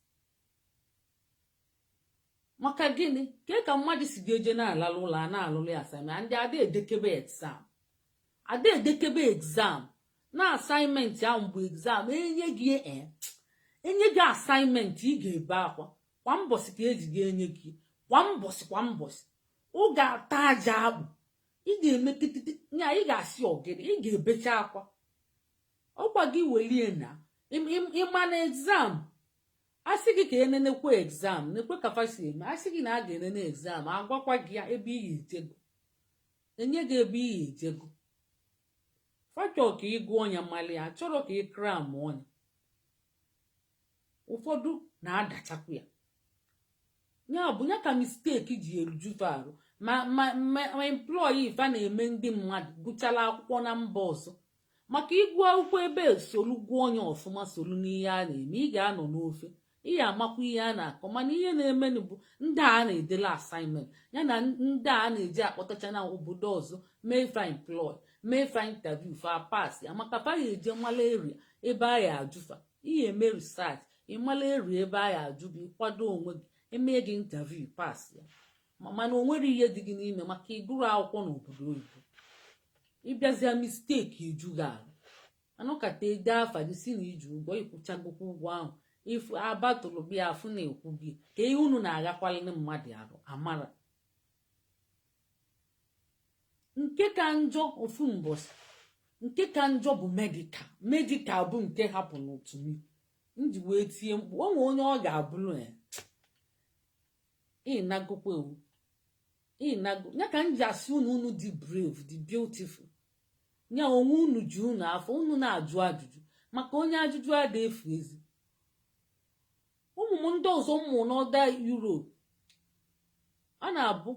Maka gịnị ke ka mmadụ si ga-eje na-alalụ ụlọ a na-alụlụ ya assignment? Ndị ada edekebe exam, ada edekebe exam na assignment ahụ bụ exam. Enye gị, enye gị assignment, ị ga-ebe akwa. Kwa mbọsị ka eji ga-enye gị, kwa mbọsị, kwa mbọsị. Ọ ga-ata aja akpụ, ị ga-eme tititi nya, ị ga-asị ọgịrị, ị ga-ebecha akwa. Ọkwa gị welie na ịma na exam, asị gị ka enenekwa exam, nekwe ka fa si eme. Asị gị na a ga-enene exam, agwakwa gị ya ebe ị ga-ejego, enye gị ebe ị ga-ejego. Fachọ ka ị gụọ ya mali ya, chọrọ ka ị cram ọnya. Ụfọdụ na-adachakwa ya. Ya bụ ya ka mistake ji erujufe arụ. Ma employee fa na-eme ndị mmadụ gụchala akwụkwọ na mba ọzọ, maka ịgụ akwụkwọ ebe solu gụọ onye ọfụma, solu n'ihe a na-eme, ị ga-anọ n'ofe, ị ga-amakwa ihe a na-akọ. Mana ihe na-emenụ bụ ndị a na-edela assignment ya na ndị a na-eji akpọtacha na obodo ọzọ, mee fa employ, mee fa interview, fa pass ya, maka fa ga-eje mala area ebe a ya ajụfa ihe, eme research, ịmala area ebe a ya ajụ gị, kwado onwe gị, emee gị interview, pass ya. Mana o nwere ihe dị gị n'ime maka ịgụrụ akwụkwọ n'obodo oyibo, ịbịazịa, mistake eju gị arụ. Anụkata ede afa gị si na iji ụgwọ, ịkwụchagokwa ụgwọ ahụ, ifu abatụrụ bịa afụ na-ekwu gị ka ihe unu na-aghakwalị mmadụ arụ amara. Nke ka njọ, ofu mbọsị, nke ka njọ bụ medical. Medical bụ nke hapụ n'otu m ji wee tie mkpu. O nwee onye ọ ga-abụrụ ya, ịnagokwa ewu ịnago ya ka m ji asị unu, unu dị brave, dị beautiful ya onwe unu ji unu afọ unu na-ajụ ajụjụ, maka onye ajụjụ ada efu ezi. Ụmụ m ndị ọzọ mmụ n'other Europe, a na-abụ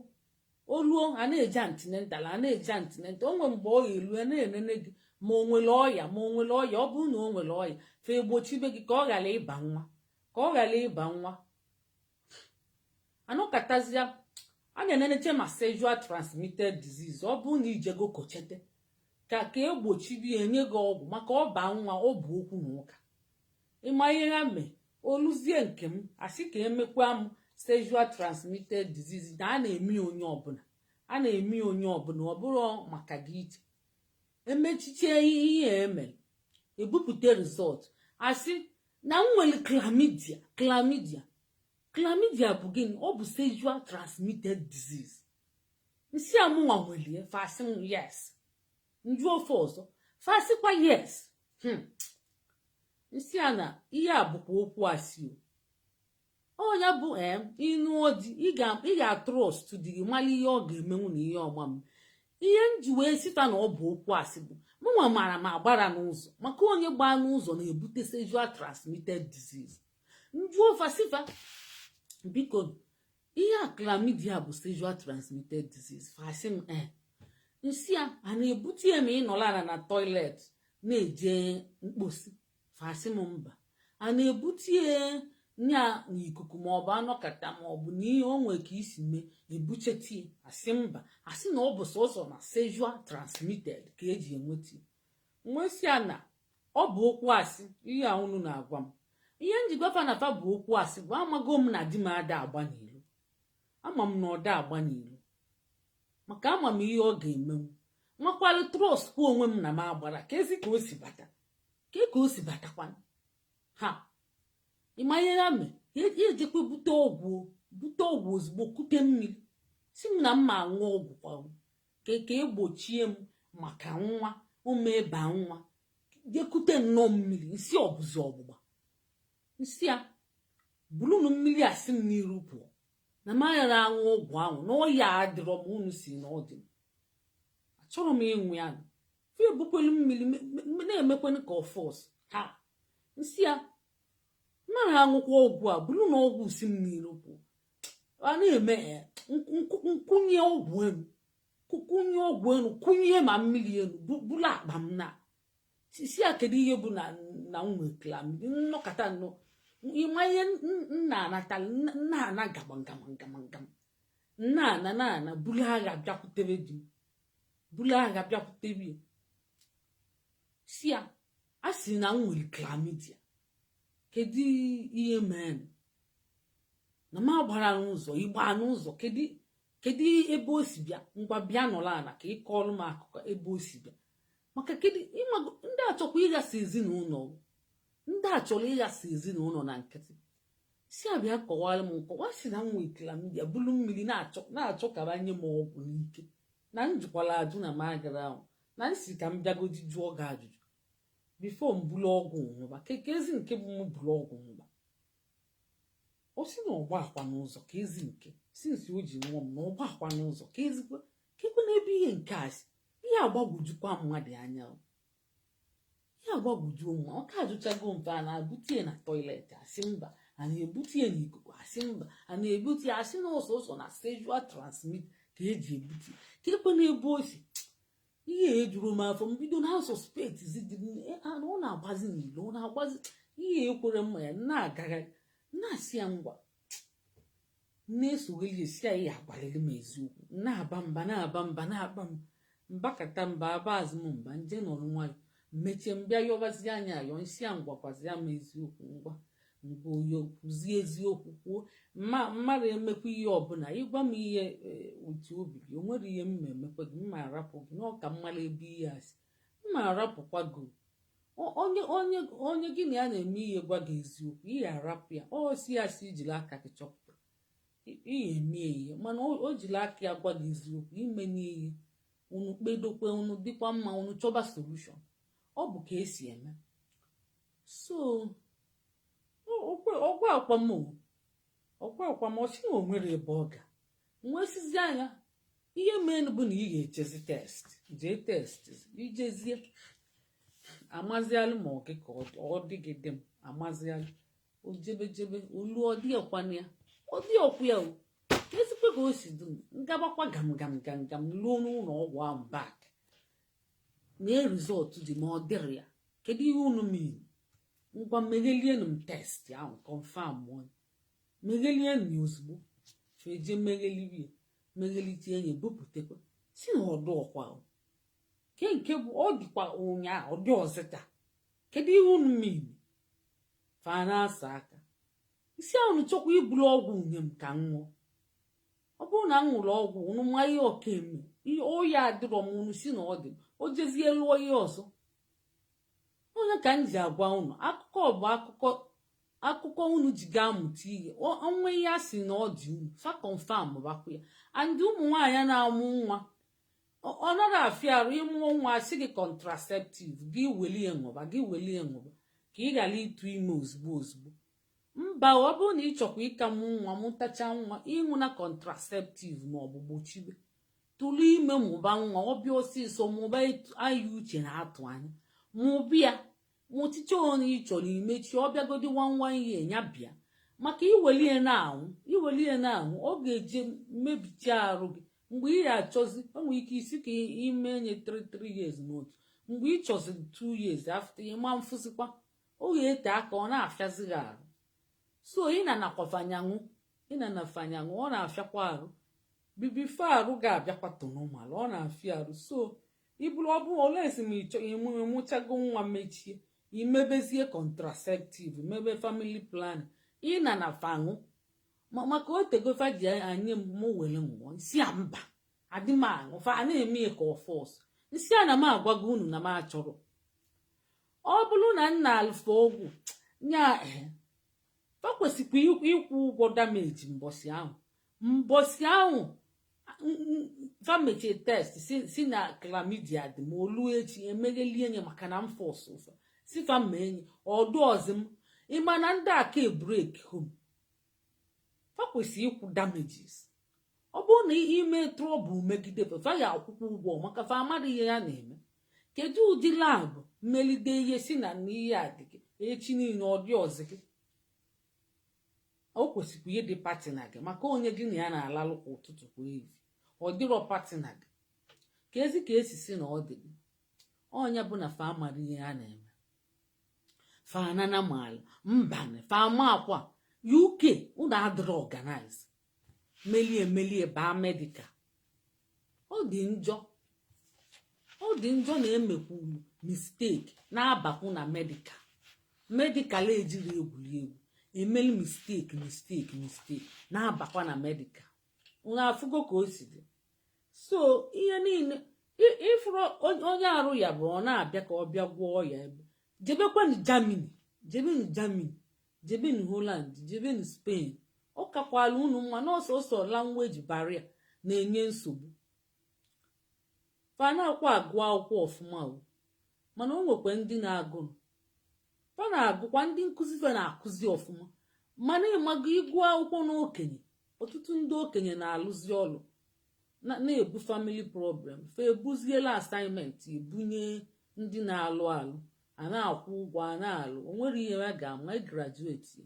oluo, a na-eje antenatal, a na-eje antenatal. O nwere mgbe ọ ga-elu na-enene gị ma o nwere ọya, ma o nwere ọya. Ọ bụrụ na o nwere ọya, fa egbochibe gị ka ọ ghara ịba nwa, ka ọ ghara ịba nwa. Anọkatazịa, a na-eneneche ma sexual transmitted disease. Ọ bụrụ na ijego kochete ka egbochibi, enye gị ọgwụ maka ọba nwa. Ọ bụ okwu na ụka. Ịma ihe ha mee? Oluzie nke m, asị ka emekwa m sexual transmitted disease, na a na-eme onye ọbụla, a na-eme onye ọbụla, ọ bụrụ maka gị iche. Emechiche ihe emere, ebupụta result, asị na m nwere chlamydia. Chlamydia, chlamydia bụ gịnị? Ọ bụ sexual transmitted disease. Nsị amụnwa nwelie, fasị m yes. Nju ofe ọzọ, fasịkwa yes. Nsị a na ihe a bụkwa okwu asị o. Ọnya bụ ee, ịnụ di, ị ga-atrust di gị, mara ihe ọ ga-emenwu na ihe ọma m. Ihe m ji wee sita na ọ bụ okwu asị bụ mụnwa mara ma agbara n'ụzọ, maka onye gbaa n'ụzọ na-ebute sexual transmitted disease. Njuo fasifa, biko, ihe a chlamydia bụ sexual transmitted disease? Fasị m ee. Nsị a, a na-ebute ya ma ị nọrọ ala na toilet na-eje mkposi? Fasị m mba. A na-ebute ya nya n'ikuku, maọbụ anọkata, maọbụ na ihe o nwere ka isi mee ebuchetie? Asị mba. Asị na ọ bụ sọsọ na sexual transmitted ka eji enweta. Nwesị a na ọ bụ okwu asị ihe a unu na-agwa m. Ihe njikwa fa na fa bụ okwu asị bụ amago m na di m ada agba n'ilo. Ama m na ọ da agba n'ilo, maka ama m ihe ọ ga-emenwu. Nwakwalụ trust kwa onwe m na m agbara ka ezi ka o si bata, ka o si batakwa ha. Ịma ihe ha mee? Ejekwa bute ọgwụ, bute ọgwụ ozugbo, kute mmiri, si m na mma aṅụ ọgwụ kwa ka egbochie m maka nwa ụmụ ịba nwa. Jekute nnọọ mmiri, nsị ọbụzi ọgbụgba, nsị a bulunu mmiri a, si m n'iru pụọ, na m aghara aṅụ ọgwụ ahụ, na ọya adịrọ m. Unu si na ọ dị m, achọrọ m ịnwụ ya. Fe ebukwelu mmiri na-emekwenụ ka ọfọs ha nsị ya mara aṅụkwa ọgwụ a bụrụ na ọgwụ si m n'iru pụ a na-eme nkwụnye ọgwụ elu, kwụnye ọgwụ elu, kwụnye ma mmiri elu, bụrụ akpa m na si ya. Kedu ihe bụ na m nwe chlamydia? Nnọkọta nnọọ, ịma ihe nna anatala nna ana gama gama gama gama nna ana na ana buru agha bịakwutere di m, buru agha bịakwutere ya, si ya a sị na m nwere chlamydia. Kedu ihe mere na m agbara n'ụzọ ịgba n'ụzọ? Kedu ebe o si bịa? Ngwa, bịa nọrọ ala ka ị kọọrọ m akụkọ ebe o si bịa. Maka kedu ịmago ndị achọkwa ịghasa ezinụlọ, ndị a chọrọ ịghasa ezinụlọ na nkịtị. Si abịa kọwara m nkọwa si na m nwee chlamydia, bulu mmiri na-achọ na-achọ ka banye m ọgwụ n'ike, na m jụkwara ajụ na m agara ahụ, na m si ka m bịagodi jụọ gị ajụjụ before m bulu ọgwụ nwụba ka ezi nke bụ m bulu ọgwụ nwụba. O si na ọgba akwa n'ụzọ ka ezi nke since o ji nwụọ m na ọgba akwa n'ụzọ ka ezigbo ka ekwe n'ebe ihe nke a si. Ihe agbagwojukwa mmadụ anya o. Ihe agbagwojuo mma ọ ka ajụchago mfe. A na-abute ya na toilet? Asị mba. A na-ebute ya n'ikuku? Asị mba. A na-ebute ya? Asị na ọsọsọ na sexual transmit ka eji ebute. Ka ekwe n'ebe o si. Ihe ejuru m afọ. Mbido na suspect dị na ọ na-agbazi n'ilo, ọ na-agbazi. Ihe ekwere mma ya na-agagharị na-asị ya ngwa na-esogheli esi ya ihe agbalịrị m eziokwu, na-aba mba, na-aba mba, na-aba mba, mbakata mba, aba azụ m mba, nje nọrọ nwayọ, mechie mbịa yọbazi anya ayọ nsị ya ngwakwazi ya m eziokwu. Ngwa ngwa, oyo kwuzie eziokwu, kwuo mma mmadụ emekwa ihe ọbụla ịgwa m ihe uche obi gị. O nwere ihe m ma emekwa gị, mma arapụ gị n'ọka mmalụ ebe ihe a si, mma arapụkwa gị. Onye onye onye gị na ya na-eme ihe gwa gị eziokwu, ihe arapụ ya, ọ si ya si jiri aka gị chọpụta ihe eme ihe. Mana o jiri aka ya gwa gị eziokwu ime n'ihe unu kpedokwe, unu dịkwa mma, unu chọba solution. Ọ bụ ka esi eme. So ọgwa akwa m, ọgwa akwa m, ọsị na o nwere ebe ọ ga nwesizi anya. Ihe mere bụ na ị ga-echezi test, jee test, ijezie amazialụ ma ọ gị ka ọ dị gị dị m amazialụ. O jebe jebe olu, ọ dị ọkwana ya, ọ dị ọkwụ ya o ezigbo ka o si dị ngabakwa gam gam gam gam luo n'ụlọ ọgwụ ahụ back na result dị ma ọ dịrị ya. Kedu ihe unu mean? Ngwa, meghelienu m test ahụ, confirm ọ meghelienu ya ozugbo. Feje meghelirie, meghelite enyi, bupụtakwa si na ọdụ ọkwa o ke nke bụ ọ dịkwa ụnyaahụ, ọ dị ọzịta. Kedu ihe unu mean? Fa na-asa aka isi ahụ chọkwa iburu ọgwụ nye m ka m ṅụọ. Ọ bụrụ na m ṅụrụ ọgwụ, unu ma ihe ọka eme ihe oyi adịrọ m. Unu si na ọ dị, o jezie lụọ ihe ọzọ. Onye ka m ji agwa unu akụkọ bụ akụkọ, akụkọ unu ji gaa mụta ihe. Onwe ihe a sị na ọ dị unu fa confirm bakwa ya. And ụmụ nwaanyị na-amụ nwa, ọ nara afịa arụ ịmụọ nwa, asị gị contraceptive gị welie ṅụba, gị welie ṅụba ka ị ghara ịtụ ime ozugbo ozugbo. Mba, ọ bụrụ na ị chọkwa ịka mụ nwa, mụtacha nwa, ịṅụ na contraceptive ma ọ bụ gbochibe tụrụ ime, mụba nwa, ọbịa ọsịsọ, mụba anya uche na-atụ anya, mụbịa mụchicha onye ị chọrọ imechi ọbịagodi one one year ya bịa. Maka iwelie na-anwụ, iwelie na-anwụ, ọ ga-eje mebicha arụ gị. Mgbe ị ga-achọzi, o nwere ike isi ka ime nye 3 years n'otu. Mgbe ị chọziri 2 years after, ịma mfụzikwa, ọ ga-ete aka, ọ na-afịazi gị arụ. So ị na nakwafanyanwụ, ị na nafanyanwụ, ọ na-afịakwa arụ bibifo arụ ga-abịakwa tonomal, ọ na-afịa arụ. So iburu ọ bụ olesi ma ịchọ ịmụchago nwa, mechie, imebezie contraceptive, mebe family planning, ị na na fanwụ. Maka otegofa ji anyị m were nwụọ nsị a, mba, adị m aṅụ. Fa na-eme ya ka ọfọs nsị a na m agwago unu na m achọrọ. Ọ bụrụ na nna alụfe ọgwụ nya, fa kwesịkwa ịkwụ ụgwọ damage mbọsị ahụ. Mbọsị ahụ fa mechie test si na chlamydia dị ma olu echi emeghelie nye maka na m force ụfa si fa mee enyi ọdụ ọzọ m. Ịma na ndị aka break home, fa kwesịrị ịkwụ damages. Ọ bụrụ na ime trouble megide fa, fa ga-akwụkwọ ụgwọ maka fa amara ihe ya na-eme. Kedu ụdị lab mmelide ihe si na n'ihe a dị gị echi niile ọ dị ọzọ gị? O kwesịkwa ihe dị partner gị, maka onye gị na ya na-alalụ kwa ụtụtụ, kwa evi, ọ dịrọ partner gị ka ezi ka esi si na ọ dị gị. Ọnya bụ na fa mara ihe a na-eme. Fa anana mala mbanị fa ama akwa UK unu adịrọ organize. Melie melie baa medical. Ọ dị njọ, ọ dị njọ na emekwuru mistake na-abakwu na medical. Medical ejiri egwuregwu emeli mistake, mistake, mistake na-abakwa na medical. Unu afụgo ka o si dị. So ihe niile ịfụrụ onye arụ ya bụ ọ na-abịa ka ọ bịa gwọọ ya ebe. Jebekwanụ Germany, jebenu Germany, jebenu Holland, jebenu Spain. Ọ kakwala unu mma n'ọsọsọ language barrier na-enye nsogbu. Fa na-akwa agụ akwụkwọ ọfụma o, mana o nwekwa ndị na-agụ, fa na-agụkwa, ndị nkụzi fa na-akụzi ọfụma. Mana ịmago ịgụ akwụkwọ n'okenye, ọtụtụ ndị okenye na-alụzi ọlụ na-ebu family problem. Fa ebuziela assignment ebunye ndị na-alụ alụ, a na-akwụ ụgwọ, a na-alụ. O nwere ihe ha ga-ama graduate.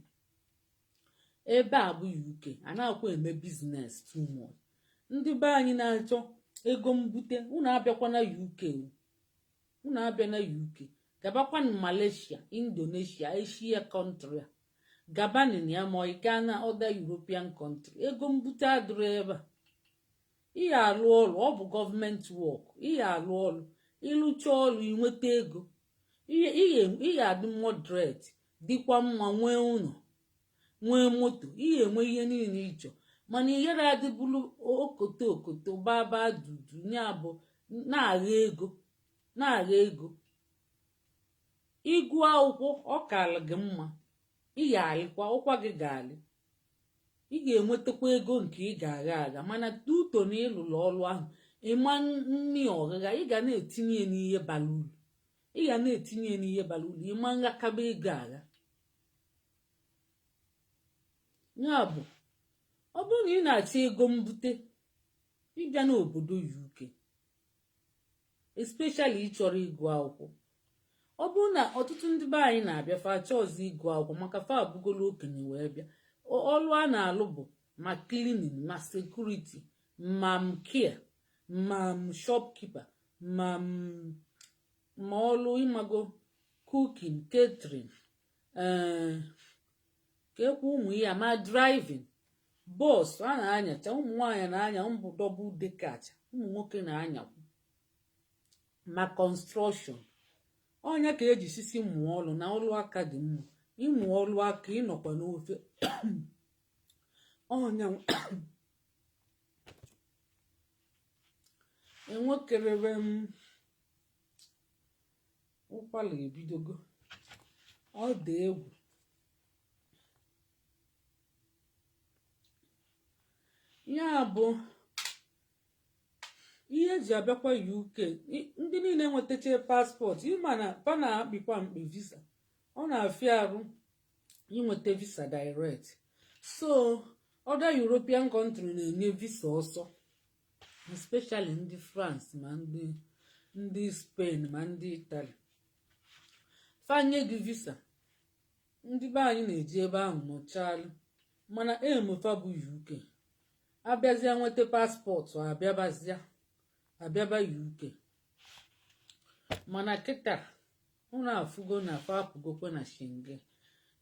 Ebe a bụ UK, a na-akwa eme business too much. Ndị be anyị na-achọ ego mbute, unu abịakwa na UK, unu abịa na UK, gabakwanụ Malaysia, Indonesia, Asia country a, gabanụ ya, ma ị gaa na other European country. Ego mbute adịrọ ebe a. Ị alụ ọrụ, ọ bụ gọọmenti work. Ị alụ ọrụ, ịlụcha ọrụ, inweta ego, ị ga-adị moderate, dịkwa mma, nwee ụlọ, nwee moto, ị ga-enwe ihe niile ịchọ. Mana ihere adịbụrụ okoto okoto baba dudu ya bụ na-agha ego, na-agha ego. Ịgụ akwụkwọ, ọ kara gị mma. Ị ga-alịkwa ụkwa gị ga-alị, ị ga-enwetakwa ego nke ị ga-agha agha. Mana tuto na ịlụrụ ọrụ ahụ, ịma nni ọghịgha, ị ga na-etinye n'ihe bara uru, ị ga na-etinye n'ihe bara uru. Ịma nghakaba ego agha. Ya bụ, ọ bụrụ na ị na-achọ ego mbute, ịbịa n'obodo UK, especially ịchọrọ ịgụ akwụkwọ. Ọ bụrụ na ọtụtụ ndị be anyị na-abịa, fa achọ ọzọ ịgụ akwụkwọ, maka fa abụgolo okenye wee bịa. Ọrụ a na-alụ bụ ma cleaning, ma security, ma care, ma shopkeeper, ma ọlụ ịmago cooking, catering, ee, ka ekwe ụmụ ya, ma driving bus a na-anyacha. Ụmụ nwaanyị na-anya mbụ double decker, ụmụ nwoke na-anyakwu, ma construction. Ọnya ka eji sisi mụọ ọrụ na ọrụ aka dị mma. Ịmụ ọrụ aka, ịnọkwa n'ofe ọnya enwekerebe m ụkwara ebidogo. Ọ dị egwu. Ya bụ ihe eji abịakwa UK. Ndị niile nwetacha passport, ịma na fa na-akpịkwa mkpi visa, ọ na-afịa arụ inweta visa direct. So other European country na-enye visa ọsọ, especially ndị France, ma ndị Spain, ma ndị Italy. Fa nye gị visa, ndị be anyị na-eji ebe ahụ nọchalụ. Mana aim fa bụ UK. Abịazịa nweta passport, abịabazịa abịaba UK. Mana kịta unu afụgo na fa apụgokwe na Schengen.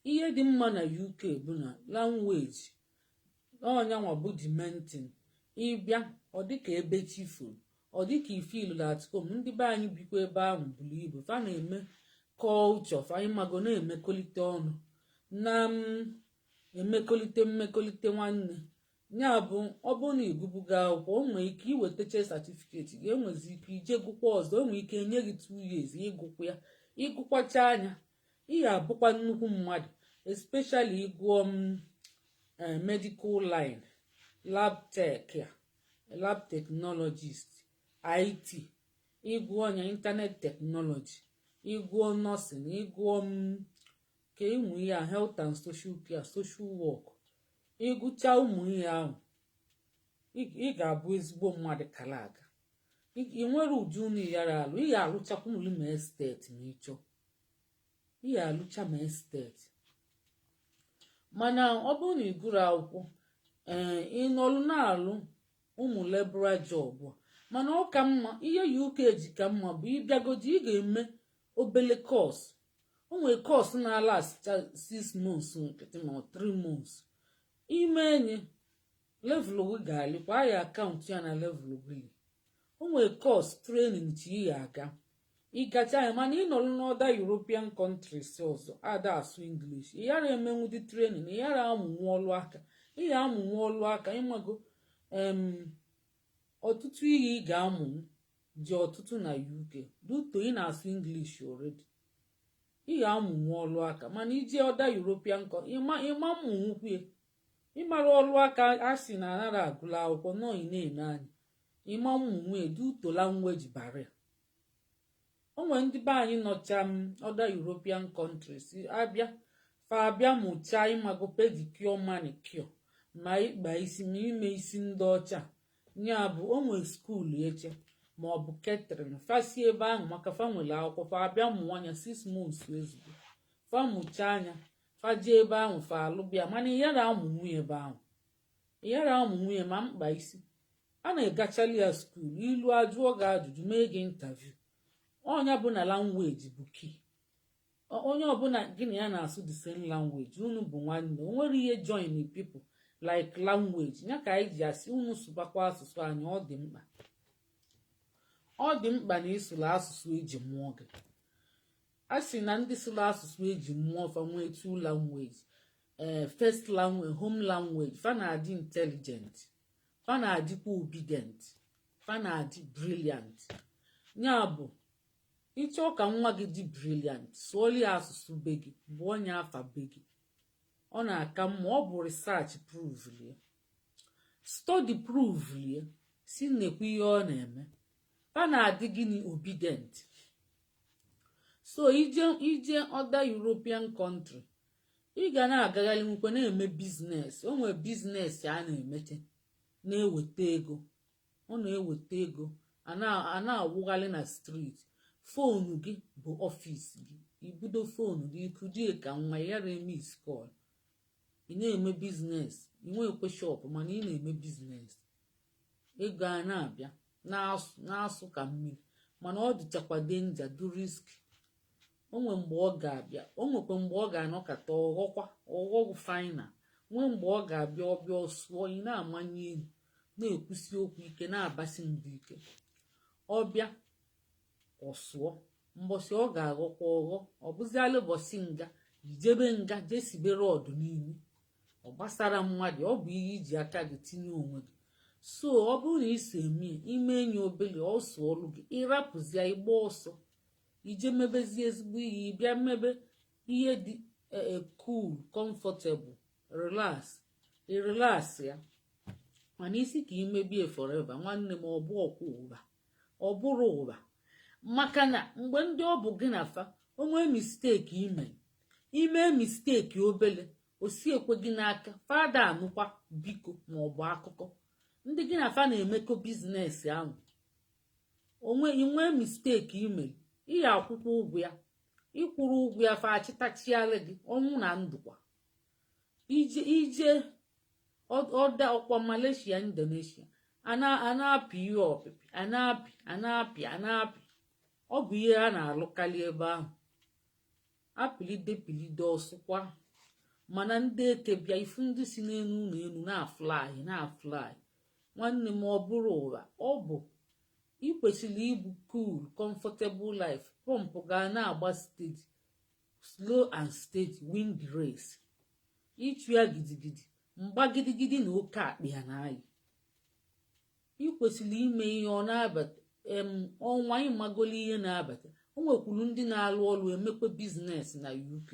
Ihe dị mma na UK bụ na language ọnyanwa bụ the main thing. Ịbịa, ọ dịka ebe chi furu, ọ dịka i feel at home. Ndị be anyị bikwa ebe ahụ buru ibu, fa na-eme culture fa, ịmago, na-emekọlite ọnụ na emekọlite mmekọlite nwanne. Ya bụ, ọ bụrụ na ịgụbugo akwụkwọ, o nwere ike iwetacha certificate gị, enwezi ike ije gụkwa ọzọ. O nwere ike enye gị 2 years ịgụkwa ya. Ịgụkwacha anya, ị ga-abụkwa nnukwu mmadụ, especially ịgụọ m medical line, lab tech ya, lab technologist, IT, ịgụọ anya internet technology, ịgụọ nursing, ịgụọ m ka ịmụ ihe health and social care, social work, ịgụcha ụmụ ihe ahụ, ị ga-abụ ezigbo mmadụ kara aga. Ị nwere ụdị unu yara alụ, ị ga-alụchakwa ụlọ ma estate ma ị chọọ, ị ga-alụcha ma estate. Mana ọ bụrụ na ị gụrụ akwụkwọ, ee, ị nọlụ na-alụ ụmụ labourer job. Mana ọ ka mma, ihe UK ji ka mma bụ ịbịagodi, ị ga-eme obele course. O nwere course na-ala 6 months nkịtị ma 3 months. Ime enye level gị ga-alịkwa aya account ya na level gị. O nwere course training chi ị ga-aga, ịgacha ya. Mana ịnọrọ n'other European countries ọzọ ada asụ English, ị yara emenwudi training, ị yara amụnwu ọlụ aka. Ị ga-amụnwu ọlụ aka, ịmago ọtụtụ ihe ị ga-amụ dị ọtụtụ na UK due to ị na-asụ English already. Ị ga-amụnwu ọlụ aka. Mana ije other European, ịma mmụnwukwu ịmara ọlụ aka a sị na anara agụla akwụkwọ nọ, ị na-ene anya ịma mmụnwu due to language barrier. O nwere ndị be anyị nọcha m other European countries, abịa, fa abịa mụchaa, ịmago, pedicure, manicure, ma ịkpa isi, ma ime isi ndị ọcha. Ya bụ, o nwere school eche ma ọ bụ catering, fa si ebe ahụ, maka fa nwere akwụkwọ, fa abịa mụọ anya 6 months ezugbo. Fa mụchaa anya, fa jee ebe ahụ, fa alụbịa. Mana ị yara amụ nwunye ebe ahụ, ị yara amụ nwunye ma mkpa isi. A na-egachali ya school, ilu ajụọ gị ajụjụ, mee gị interview. Ọnya bụ na language bụ key. Onye ọbụla gị na ya na-asụ the same language, unu bụ nwanne. O nwere ihe join people like language. Ya ka anyị ji asị unu sụbakwa asụsụ anyị. Ọ dị mkpa, ọ dị mkpa na ịsụrụ asụsụ eji mụọ gị. A sị na ndị sụrụ asụsụ eji mụọ fa nwee two language, ee, first language, home language, fa na-adị intelligent, fa na-adịkwa obedient, fa na-adị brilliant. Ya bụ, ịchọọ ka nwa gị dị brilliant, sụọla ya asụsụ be gị, bụ onye afa be gị, ọ na-aka mma. Ọ bụ research prove lie, study prove lie, si nekwa ihe ọ na-eme. Fa na-adị gịnị? Obedient. So ije other European country, ị ga na-agagharị nwekwe na-eme business. O nwere business a na-emeche na-eweta ego, ọ na-eweta ego. A na-awụgharị na street, phone gị bụ office gị. Ibido phone gị ikujie ka nwa yara eme call, ị na-eme business. Ị nwekwe shop, mana ị na-eme business, ego a na-abịa na-asụ ka mmiri. Mana ọ dịchakwa danger, du risk. O nwe mgbe ọ ga-abịa, o nwekwa mgbe ọ ga-anọkọta ọghọkwa ọghọgwụ final. Nwee mgbe ọ ga-abịa, ọbịa ọsụọ, ị na-amanye elu, na-ekwusi okwu ike, na-abasi mbọ ike. Ọbịa ọsụọ, mbọsị ọ ga-aghọkwa ọghọ, ọ bụziala ụbọchị nga ijebe nga jesibere ọdụ n'imi. Ọ gbasara mmadụ, ọ bụ ihe iji aka gị tinye onwe gị. So ọ bụrụ na ị eme ime enyi obele ọsụ ọlụ gị, ịrapụzia, ịgba ọsọ ije mebezie ezigbo ihe, ịbịa mmebe ihe dị cool, comfortable, relax, relax ya. Mana isi ka imebie forever, nwanne m, ọ bụ ọkwa ụba, ọ bụrụ ụba. Maka na mgbe ndị ọ bụ gị na fa onwe mistake, ime ime mistake obele, osi ekwe gị n'aka fada anụkwa biko ma ọ bụ akụkọ ndị gị na fa na-emekọ business ahụ. Onwe inwe mistake ime, ị ya akwụkwọ ụgwọ ya, ịkwụrụ ụgwọ ya, fa achịtachiala gị ọnwụ na ndụkwa. Ije ije ọda ọkwa Malaysia, Indonesia, a na-apị ihe ọpịpị, a na-apị, a na-apị, a na-apị. Ọ bụ ihe a na-alụkarị ebe ahụ, apịlide pilide ọsụkwa. Mana ndị eke bịa ifu ndị si n'elu ụlọ elu na-afly, na-afly. Nwanne m, ọ bụrụ ụra, ọ bụ ị kwesịrị ibu cool, comfortable life. Pump ga na-agba steady, slow and steady win the race. Ịchụ ya gidigidi, mgba gidigidi na oke akpị ya na-ayị. Ị kwesịrị ime ihe ọ na-abata em ọnwa, ịmagolo ihe na-abata. O nwekwuru ndị na-alụ ọrụ emekwe business na UK.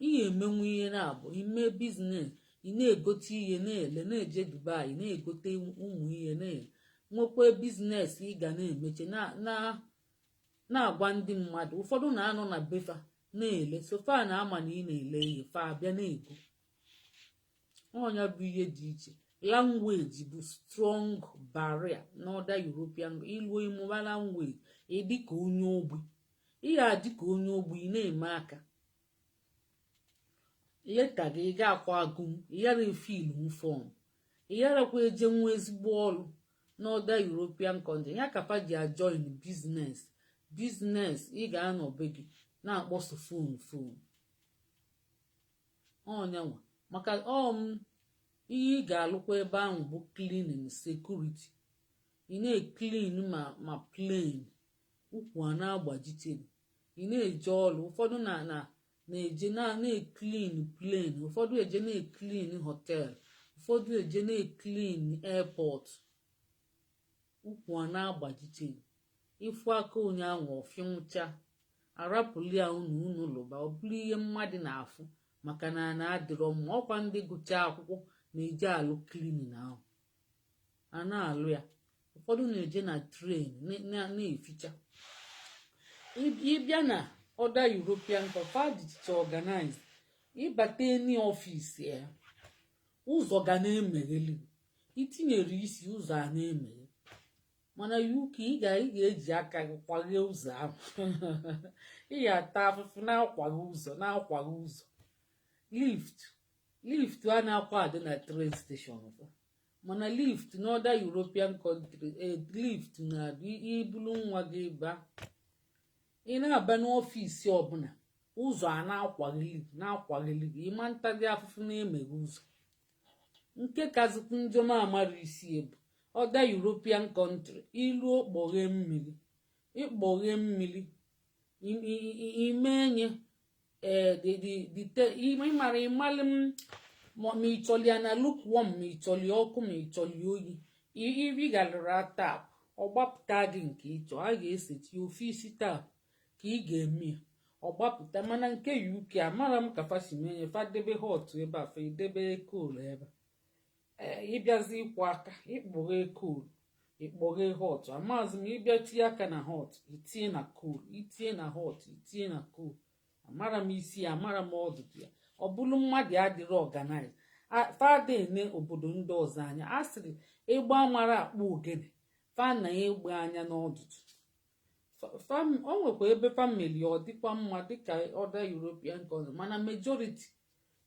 Ihe emenwu ihe na-abụ ime business, ị na-egote ihe na-ele, na-eje Dubai na-egote ụmụ ihe na-ele, nwekwa business ị ga na-emeche, na-agwa ndị mmadụ. Ụfọdụ na-anọ na befa na-ele sofa na ama na ị na-ele ihe, fa abịa na-ego. Ọnya bụ ihe dị iche. Language bụ strong barrier n'other European. Iluo, ịmụba language, ịdị ka onye ogbi, ị ga-adị ka onye ogbi. Ị na-eme aka leta gị, ị ga-akwa agụm, ị yara efilu form, ị yarakwa eje nwa ezigbo ọrụ n'other European country. Ya ka fa ji ajoin business. Business, ị ga-anọ be gị na-akpọso phone phone ọnyanwa, maka ọm ihe ị ga-alụkwa ebe ahụ bụ cleaning, security. Ị na-eclean ma plane, ụkwụ a na-agbajite. Ị na-eje ọrụ, ụfọdụ na na na-eje na na-eclean plane, ụfọdụ eje na-eclean hotel, ụfọdụ eje na-eclean airport. Ụkwụ a na-agbajite, ịfụ aka onye ahụ ọfịnwụcha, arapụli ya. Unu lụba, ọ bụrụ ihe mmadụ na-afụ, maka na ana adịrọ mma. Ọkwa ndị gụchaa akwụkwọ na-eje alụ cleaning ahụ, a na-alụ ya. Ụfọdụ na-eje na train na-eficha. Ịbịa na other European country, organize, ịbata eni office ya, ụzọ ga na-emegheli. Itinyere isi, ụzọ a na-emeghe. Mana UK, ị ga-eji aka gị kwaghee ụzọ ahụ. Ị ga-ata afụfụ na-akwaghe ụzọ, na-akwaghe ụzọ. Lift a na-akwa adị na train station, mana lift n'other European country, lift na-adị ibulu nwa gị ba. Ị na-aba n'office ọbụla, ụzọ a na-akwagheli, na-akwagheli gị. Ịma ntazi afụfụ na-emeghe ụzọ. Nke kazikwu njọ m amara isi ebu other European country, ilu okpoghe mmiri, ịkpọghe mmiri imenye ịmara ịmalị m, ma ị chọrọ ya na lukewarm, ma ị chọrọ ya ọkụ, ma ị chọrọ ya oyi. Iri tap, ọ gbapụta gị nke ịchọ. A ga-eseti ofe isi tap ka ị ga-eme ya, ọ gbapụta. Mana nke UK, amara m ka fa si mee ya. Fa debe hot ebe a, fa edebe cold ebe a. Ịbịazi ịkwụ aka, ịkpọghe cold, ịkpọghe hot. Amaghịzi m, ịbịa tinye aka na hot, itinye na cold, itinye na hot, itinye na cold. Amara m isi ya, amara m ọdụdụ ya. Ọ bụrụ mmadụ adịrị organize, fada ene obodo ndị ọzọ anya. A sịrị ịgba mara akpụ ogene, fa na egbe anya n'ọdụdụ. O nwekwa ebe family ọ dịkwa mma dịka other European country, mana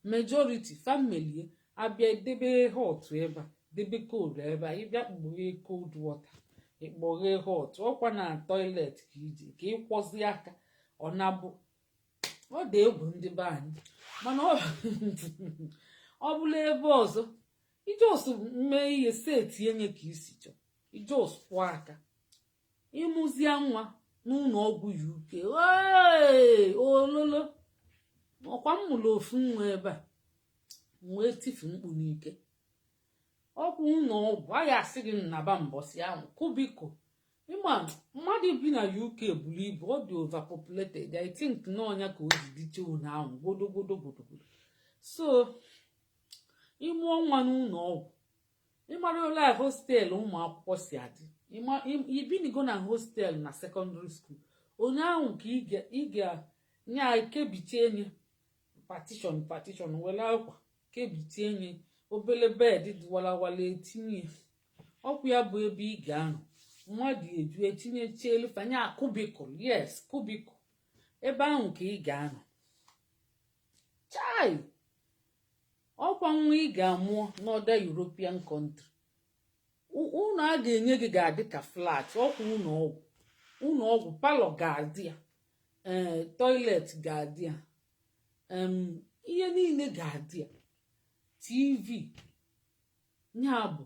majority family abịa edebe hot ebe a, debe cold ebe a. Ịbịa kpughe cold water, ịkpọghe hot. Ọkwa na toilet ka iji ka ịkwọzi aka. Ọ na-abụ ọ dị egwu, ndị be anyị. Mana ọ bụla ebe ọzọ, ijos mee ihe seti enye ka isi chọọ, ijos kwụọ aka. Ịmụzie nwa n'ụlọ ọgwụ UK, ololo. Ọkwa m mụrụ ofu nwa ebe a, wee tifu mkpu n'ike. Ọkwụ ụlọ ọgwụ a ga-asị gị nnaba mbọsị ahụ cubicle. Ịma mmadụ bi na UK buru ibu, ọ dị overpopulated. I think n'ọnya ka o ji dịche ụlọ ahụ gbodogodo gbodogodo. So ịmụọ nwa n'ụlọ ọgwụ, ịmara ole hostel ụmụ akwụkwọ si adị. Ibinigo na hostel na secondary school, onye ahụ ka ị ga-nya kebiche nye partition, partition, were akwa kebiche nye obele bed dị walawala, etinye ọkwa ya bụ ebe ị ga-anọ. Mmadụ eju, etinyecha elu fanye cubicle. Yes, cubicle ebe ahụ ka ị ga-anọ. Chai, ọkwa nwa ị ga-amụọ n'other European country, ụlọ a ga-enye gị ga-adị ka flat. Ọkwa ụlọ ọgwụ, ụlọ ọgwụ, parlour ga-adị ya, ee, toilet ga-adị ya, ihe niile ga-adị ya, TV. Ya bụ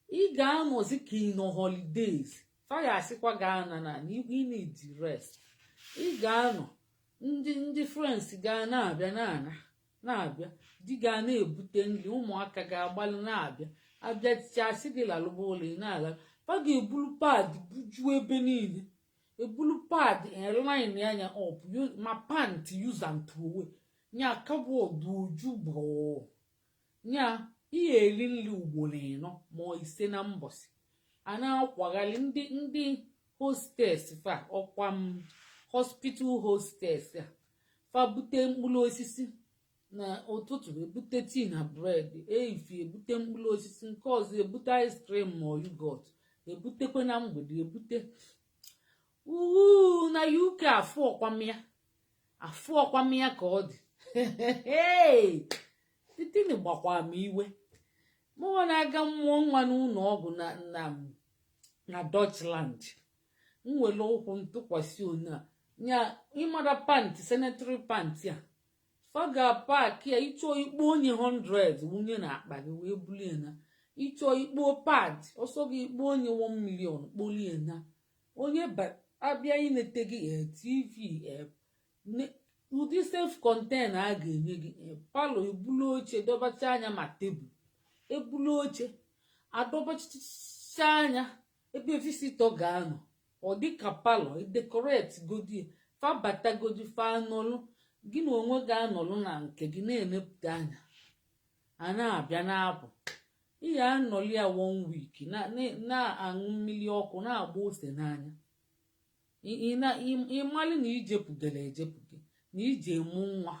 ị ga-anọzi ka ị nọ holidays. Faya asịkwa ga-ana na ị need rest. Ị ga-anọ, ndị friends ga na-abịa, na-ana na-abịa, di ga na-ebute nri, ụmụaka ga-agbalị na-abịa, abịachasị gị lalụba ụlọ. Ị na-ala, fa ga-ebulu pad bujuo ebe niile, ebulu pad line anya up, ma pant use and throw away, nya cupboard oju gbọọ. Nya ihe eri nri ugboro ịnọ ma ise na mbọsị. A na-akwagharị ndị hostess fa, ọkwa m hospital hostess a, fa bute mkpụrụ osisi. Na ụtụtụ ebute tii na bread, ehihie ebute mkpụrụ osisi, nke ọzọ ebute ice cream ma yoghurt, ebutekwe na mgbede ebute uu. Na UK afụ ọkwamya, afụ ọkwamya ka ọ dị titini. Gbakwa m iwe mụnwa na-aga mmụọ nwa n'ụlọ ọgwụ na Deutschland. M were ụkwụ ntụkwasị one a nya ịmara pant, sanitary pant a faga pack ya. Ịchọọ ikpo onye 100 wunye na akpa gị wee bulie na. Ịchọọ ikpo pad ọsọ gị, ikpo onye 1 million kpolie na. Onye abịa inete gị, TV, ụdị self contain a ga-enye gị parlour, ebulu oche dọbacha anya, ma tebụl ebulu oche adọbachicha anya ebe visitor ga-anọ. Ọ dịka parlour decorate godi. Fa batagodi, fa anọlụ, gị na onwe ga-anọlụ na nke gị na-enepụta anya. A na-abịa na-apụ, ị ga-anọli ya one week na-aṅụ mmiri ọkụ, na-agba ose n'anya. Ịmalị na ijepụgara ejepụga na ije mụ nwa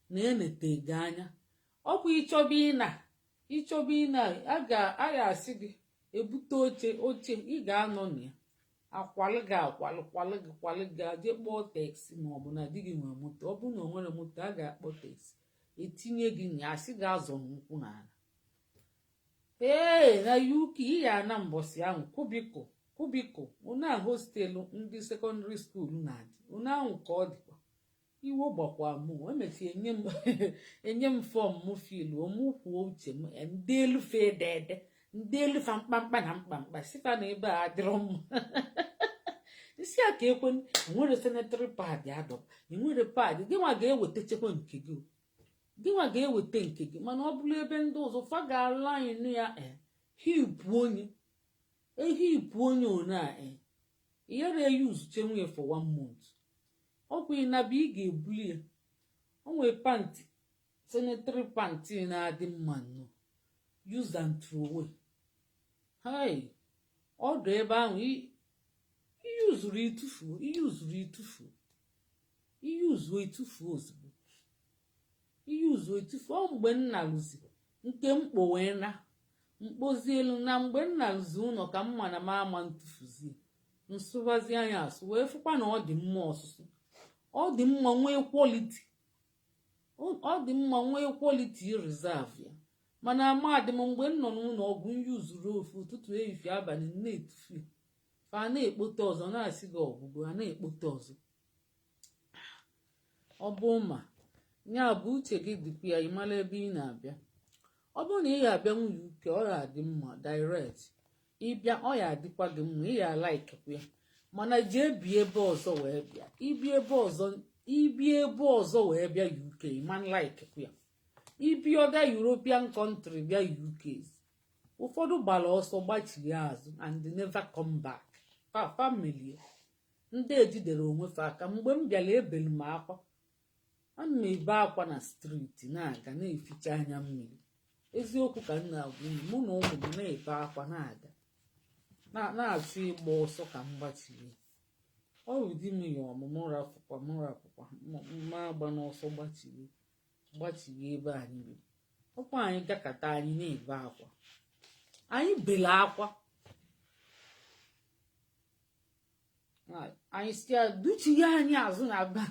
na-enete gị anya. Ọkwa ịchọba ịna, ịchọba ịna, a ga-asị gị ebute oche. Oche ị ga-anọ na ya, akwalị gị, akwalị, kwalị gị, kwalị gị, aje kpọọ taxi, ma ọ bụ na di gị nwere moto. Ọ bụrụ na o nwere moto, a ga-akpọ taxi etinye gị nya, asị gị azọ n'ụkwụ n'ala. Ee, na UK ị ga-ana mbọsị ahụ cubicle, cubicle una hostel ndị secondary school na-adị una ahụ ka ọ dịkwa. Iwe gbakwa mụ. Emechie enye m form m fill, mụ kwuo uche m. Ndị elufe edede, ndị elufa mkpamkpa na mkpamkpa sifa na ebe a adịrọ mma. Isi a ka ekwe enwere sanitary pad adọ, enwere pad. Gị nwa ga-eweta chekwa nke gị, gị nwa ga-eweta nke gị. Mana ọ bụrụ ebe ndị ọzọ, fa ga-alaịnụ ya heap onye, eheap onye one a ihere eyuzuche nwunye for one month. Ọkwa ịnaba, ị ga-ebuli ya. O nwee pant, sanitary pant na-adị mma nnọọ, use and throw away. Hai, ọdụ ebe ahụ iyuzuru itufuo, iyuzuru itufuo, iyuzuo itufuo ozugbo, iyuzuo itufuo. Ọ mgbe nna lụzi nke mkpo wee na mkpozi elu, na mgbe nna lụzi ụlọ ka mma na m ama ntụfuzie nsụbazi anya asụ wee fụkwa na ọ dị mma ọsụsụ, ọ dị mma, nwee quality, ọ dị mma, nwee quality reserve ya. Mana amadị m mgbe m nọ n'ụlọ ọgwụ, nyuzuru ofu ụtụtụ, ehihie, abalị na-etufu, fa na-ekpote ọzọ, na-asị gị ọgwụgwụ, a na-ekpote ọzọ. Ọ bụ ma ya bụ uche gị dịkwa ya, ịmara ebe ị na-abịa. Ọ bụrụ na ị ga-abịa nwunye UK, ọ ga-adị mma direct ịbịa, ọ ya adịkwa gị mma, ị ya laikekwa ya. Mana jee bie ebe ọzọ wee bịa, ibi ebe ọzọ, ibi ebe ọzọ wee bịa UK, man laikekwa ya. Ibi other European country bịa UK, ụfọdụ gbara ọsọ gbachie azụ and never come back. Fa family ndị ejidere onwe fa aka. Mgbe m bịara, ebelu m akwa, ana m ebe akwa na street, na-aga na-eficha anya mmiri. Eziokwu ka m na-agwa unu. Mụ na ụmụ m na-ebe akwa, na-aga na-achọ ịgba ọsọ ka m gbachie. Ọ bụ di m ya ọmụmụ rafụkwa m, rafụkwa ma agba n'ọsọ gbachie, gbachie ebe anyị bi. Ọkwa anyị gakọta, anyị na-ebe akwa, anyị bele akwa, anyị si ya duchighe anyị azụ na be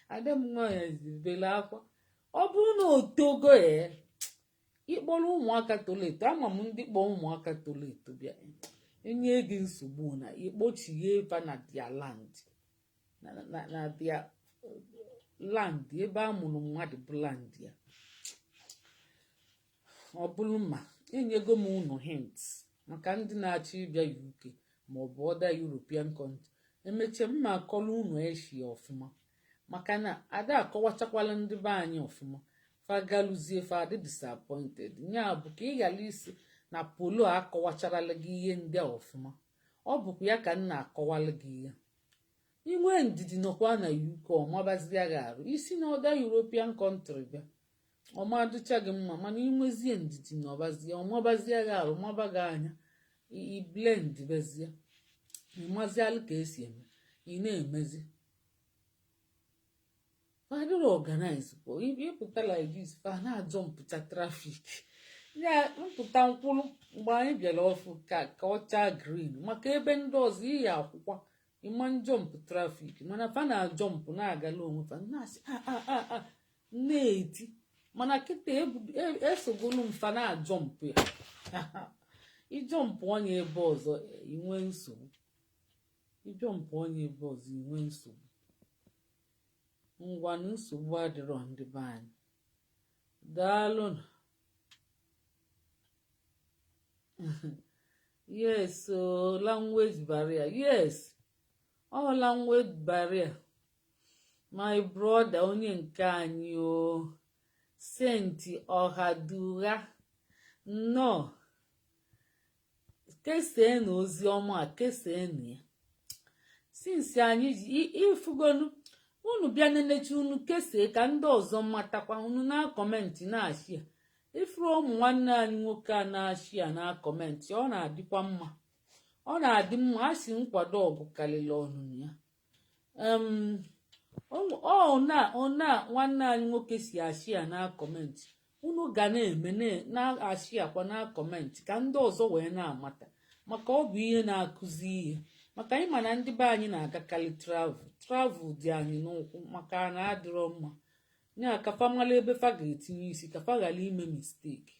ada m nwaanyị bele akwa. Ọ bụrụ na o togo ya, ịkpọrọ ụmụaka toro eto, ama m ndị kpọọ ụmụaka toro eto bịa enye gị nsogbu na ịkpọchighe ebe na their land, na their land, ebe a mụrụ mmadụ bụ land ya. Ọ bụrụ ma enyego m unu hint maka ndị na-achọ ịbịa UK maọbụ other European country, emechie mma akọrọ unu eshi ọfụma, maka na ada akọwachakwala ndị be anyị ọfụma. Fagaluzie, fadị disappointed. Ya bụ ka ị ghara isi na polo akọwacharala gị ihe ndị a ọfụma. Ọ bụkwa ya ka m na-akọwalụ gị ihe. Inwe ndidi, nọkwa na UK, ọmabazie gị arụ isi na other European country bịa, ọmadụcha gị mma. Mana inwezie ndidi na ọbazie, ọmabazie gị arụ, maba gị anya, i blend bezie, ịmazialụ ka esi eme, ị na-emezi. Fa adịrọ organize pụ ịpụta like this, fa na-ajumpụcha traffic ya. Mpụta nkwụrụ mgbe anyị bịara ọfụ ka ọ chaa green, maka ebe ndị ọzọ iyi akwụkwọ ịma njump traffic, mana fa na-ajump na-agala onwe fa, na-asị a a a a na-eti. Mana kịta esogolu m fa na-ajump ya. Ijump onye ebe ọzọ, inwe nsogbu. Ijump onye ebe ọzọ, inwe nsogbu. Ngwanụ, nsogbu adịrọ, ndị be anyị. Daalụnụ. Yes o, language barrier. Yes, ọ language barrier, my brother. Onye nke anyị o senti ọhadugha, nnọọ. Keseenu ozi ọma a, keseenu ya. Since anyị ji ifugonu unu bịa nenechi unu, kesee ka ndị ọzọ matakwa. Unu na comment, na-ashare. Ifuru ụmụ nwanne anyị nwoke a na-ashare na comment, ọ na-adịkwa mma, ọ na-adị mma. A sị nkwado ọgụ karịrị ọnụnụ ya. Ọ na nwanne anyị nwoke si ashare na comment, unu ga na-eme na-asharekwa na comment ka ndị ọzọ wee na-amata, maka ọ bụ ihe na-akụzi ihe. Maka anyị ma na ndị be anyị na-agakarị travel. Travel dị anyị n'ụkwụ, maka na adịrọ mma ya ka fa mara ebe fa ga-etinye isi, ka fa ghara ime mistake.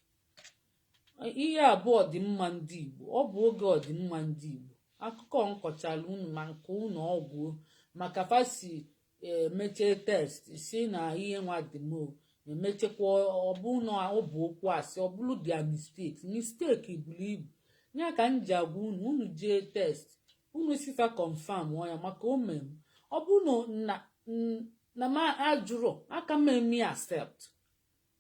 Ihe abụọ dị mma ndị Igbo, ọ bụ oge ọdịmma ndị Igbo. Akụkọ nkọchala unu ma nke unu ọgwụ maka fa si emechie test, si na ihe nwa dị m emechekwa, ọ bụ na ọ bụ okwu asị, ọ bụrụ their mistake. Mistake buru ibu ya ka m ji agwa unu, unu jee test, unu sifa confirm ya, maka o mem ọ bụ na na m ajụrọ aka m emi accept.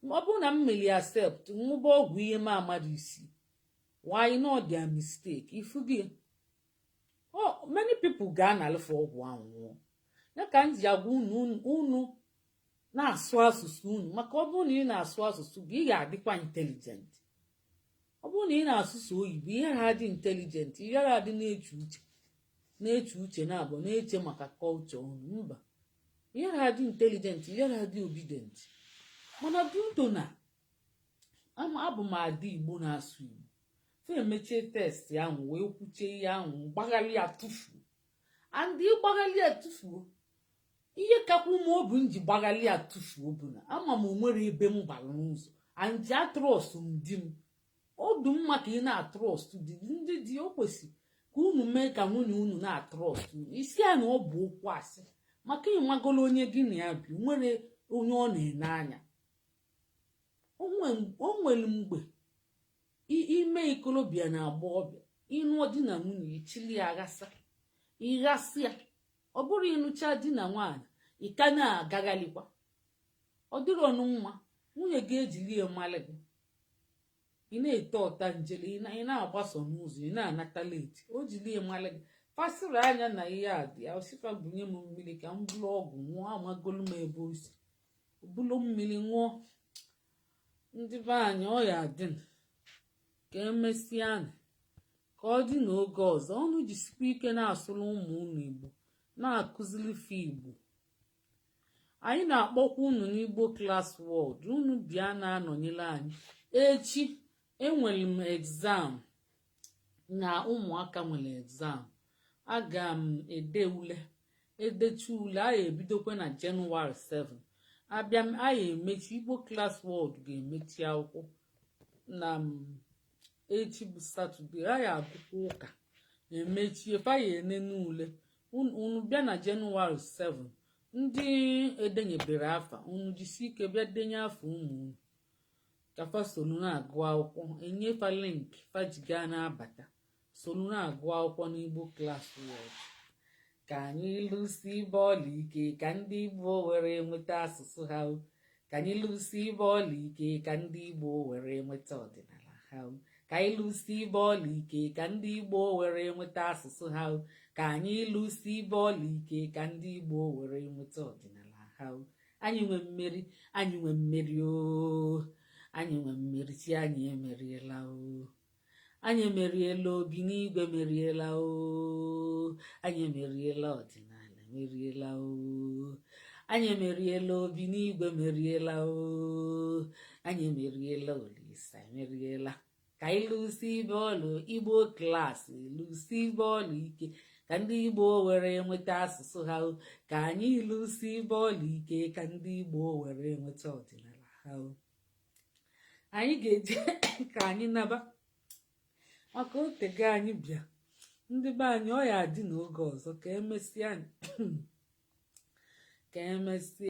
Ọ bụrụ na m meli accept, nwụba ọgwụ ihe m amara isi, why not their mistake? Ifugi oh, many people ga-analụfe ọgwụ ahụ nwụọ. Ya ka m ji agwa unu, unu na-asụ asụsụ unu, maka ọ bụrụ na ị na-asụ asụsụ gị, ị ga-adịkwa intelligent. Ọ bụrụ na ị na-asụsụ oyibo, ihe ha adị intelligent, ihe ha adị na-eche uche, na-eche uche na-abụ na-eche maka culture unu. Mba, ihe ha dị intelligent, ihe ha dị obedient. Mana duto na abụ m ada Igbo na-asụ Igbo, fe emechie test ahụ wee kwuchie ihe ahụ, gbaghalị ya tụfuo. And ịgbaghalị ya tụfuo, ihe kakwa ụmụ obu m ji gbaghalị ya tụfuo bụ na ama m onwere ebe m gbara n'ụzọ and atrust m di m. Ọ dị mma ka ị na-atrust di. Ndị di, o kwesị ka unu mee ka nwunye unu na-atrust unu. Isi ya na ọ bụ okwu asị, maka ịnwagolo onye gị na ya bi nwere onye ọ na-ene anya. O nwere mgbe ime ikolobịa na agbọghọbịa ịnụọ di na nwunye, ichili ya aghasa, ịghasị ya. Ọ bụrụ ịnụcha di na nwaanyị, ị ka na-agaghalikwa, ọ dịrị ọnụ mma. Nwunye gị ejili ya mmalị gị, ị na-ete ọta njele, ị na-agbaso n'ụzọ, ị na-anata late, o jili ya mmalị gị. Fasịrị anya na ihe a dị ya osifa, bunye m mmiri ka m bụrụ ọgwụ ṅụọ. Amagolu m ebe o si bụrụ mmiri ṅụọ. Ndị be anyị, ọ ya dị ka emesịa, ka ọ dị n'oge ọzọ. Ọnụ jisikwa ike na-asụrụ ụmụ unu Igbo, na-akụziri fe Igbo. Anyị na-akpọkwa unu n'Igbo Class World. Unu bịa na-anọnyere anyị. Echi enwere m exam na ụmụaka nwere exam. Aga m ede ule, edecha ule, anyị ebidokwa na Jenụwarị 7. Abịa m, anyị emechi Igbo Class World, ga-emechi akwụkwọ na echi bụ Saturday. Anyị agụkwa ụka, emechie faya, enene ule. Unu bịa na Jenụwarị 7. Ndị edenyebere afa, unu jisi ike bịa denye afa ụmụ unu ka fa solu na-agụ akwụkwọ. Enyefa link fa ji gaa na-abata solu na-agụ akwụkwọ n'Igbo Class World. Ka anyị lụsi bọọlụ ike, ka ndị Igbo were nweta asụsụ ha. Ka anyị lụsi bọọlụ ike, ka ndị Igbo were nweta ọdịnala ha. Ka anyị lụsi bọọlụ ike, ka ndị Igbo were nweta asụsụ ha. Ka anyị lụsi bọọlụ ike, ka ndị Igbo were nweta ọdịnala ha. Anyị nwe mmeri, anyị nwe mmeri o, anyị nwe mmeri. Chi anyị emeriela o, anyị emeriela. Obi n'igwe meriela o, anyị emeriela. Ọdịnala emeriela o. Anyị emeriela. Obi n'igwe meriela o. Anyị emeriela. Olisa emeriela. Ka anyị lụsi bọọlụ. Igbo Class, lụsi bọọlụ ike ka ndị Igbo were nweta asụsụ ha o. Ka anyị lụsi bọọlụ ike ka ndị Igbo were nweta ọdịnala ha o. Anyị ga-eje ka anyị naba maka otego anyị bịa. Ndị be anyị, ọ ya adị n'oge ọzọ. Ka emesịa, ka emesịa.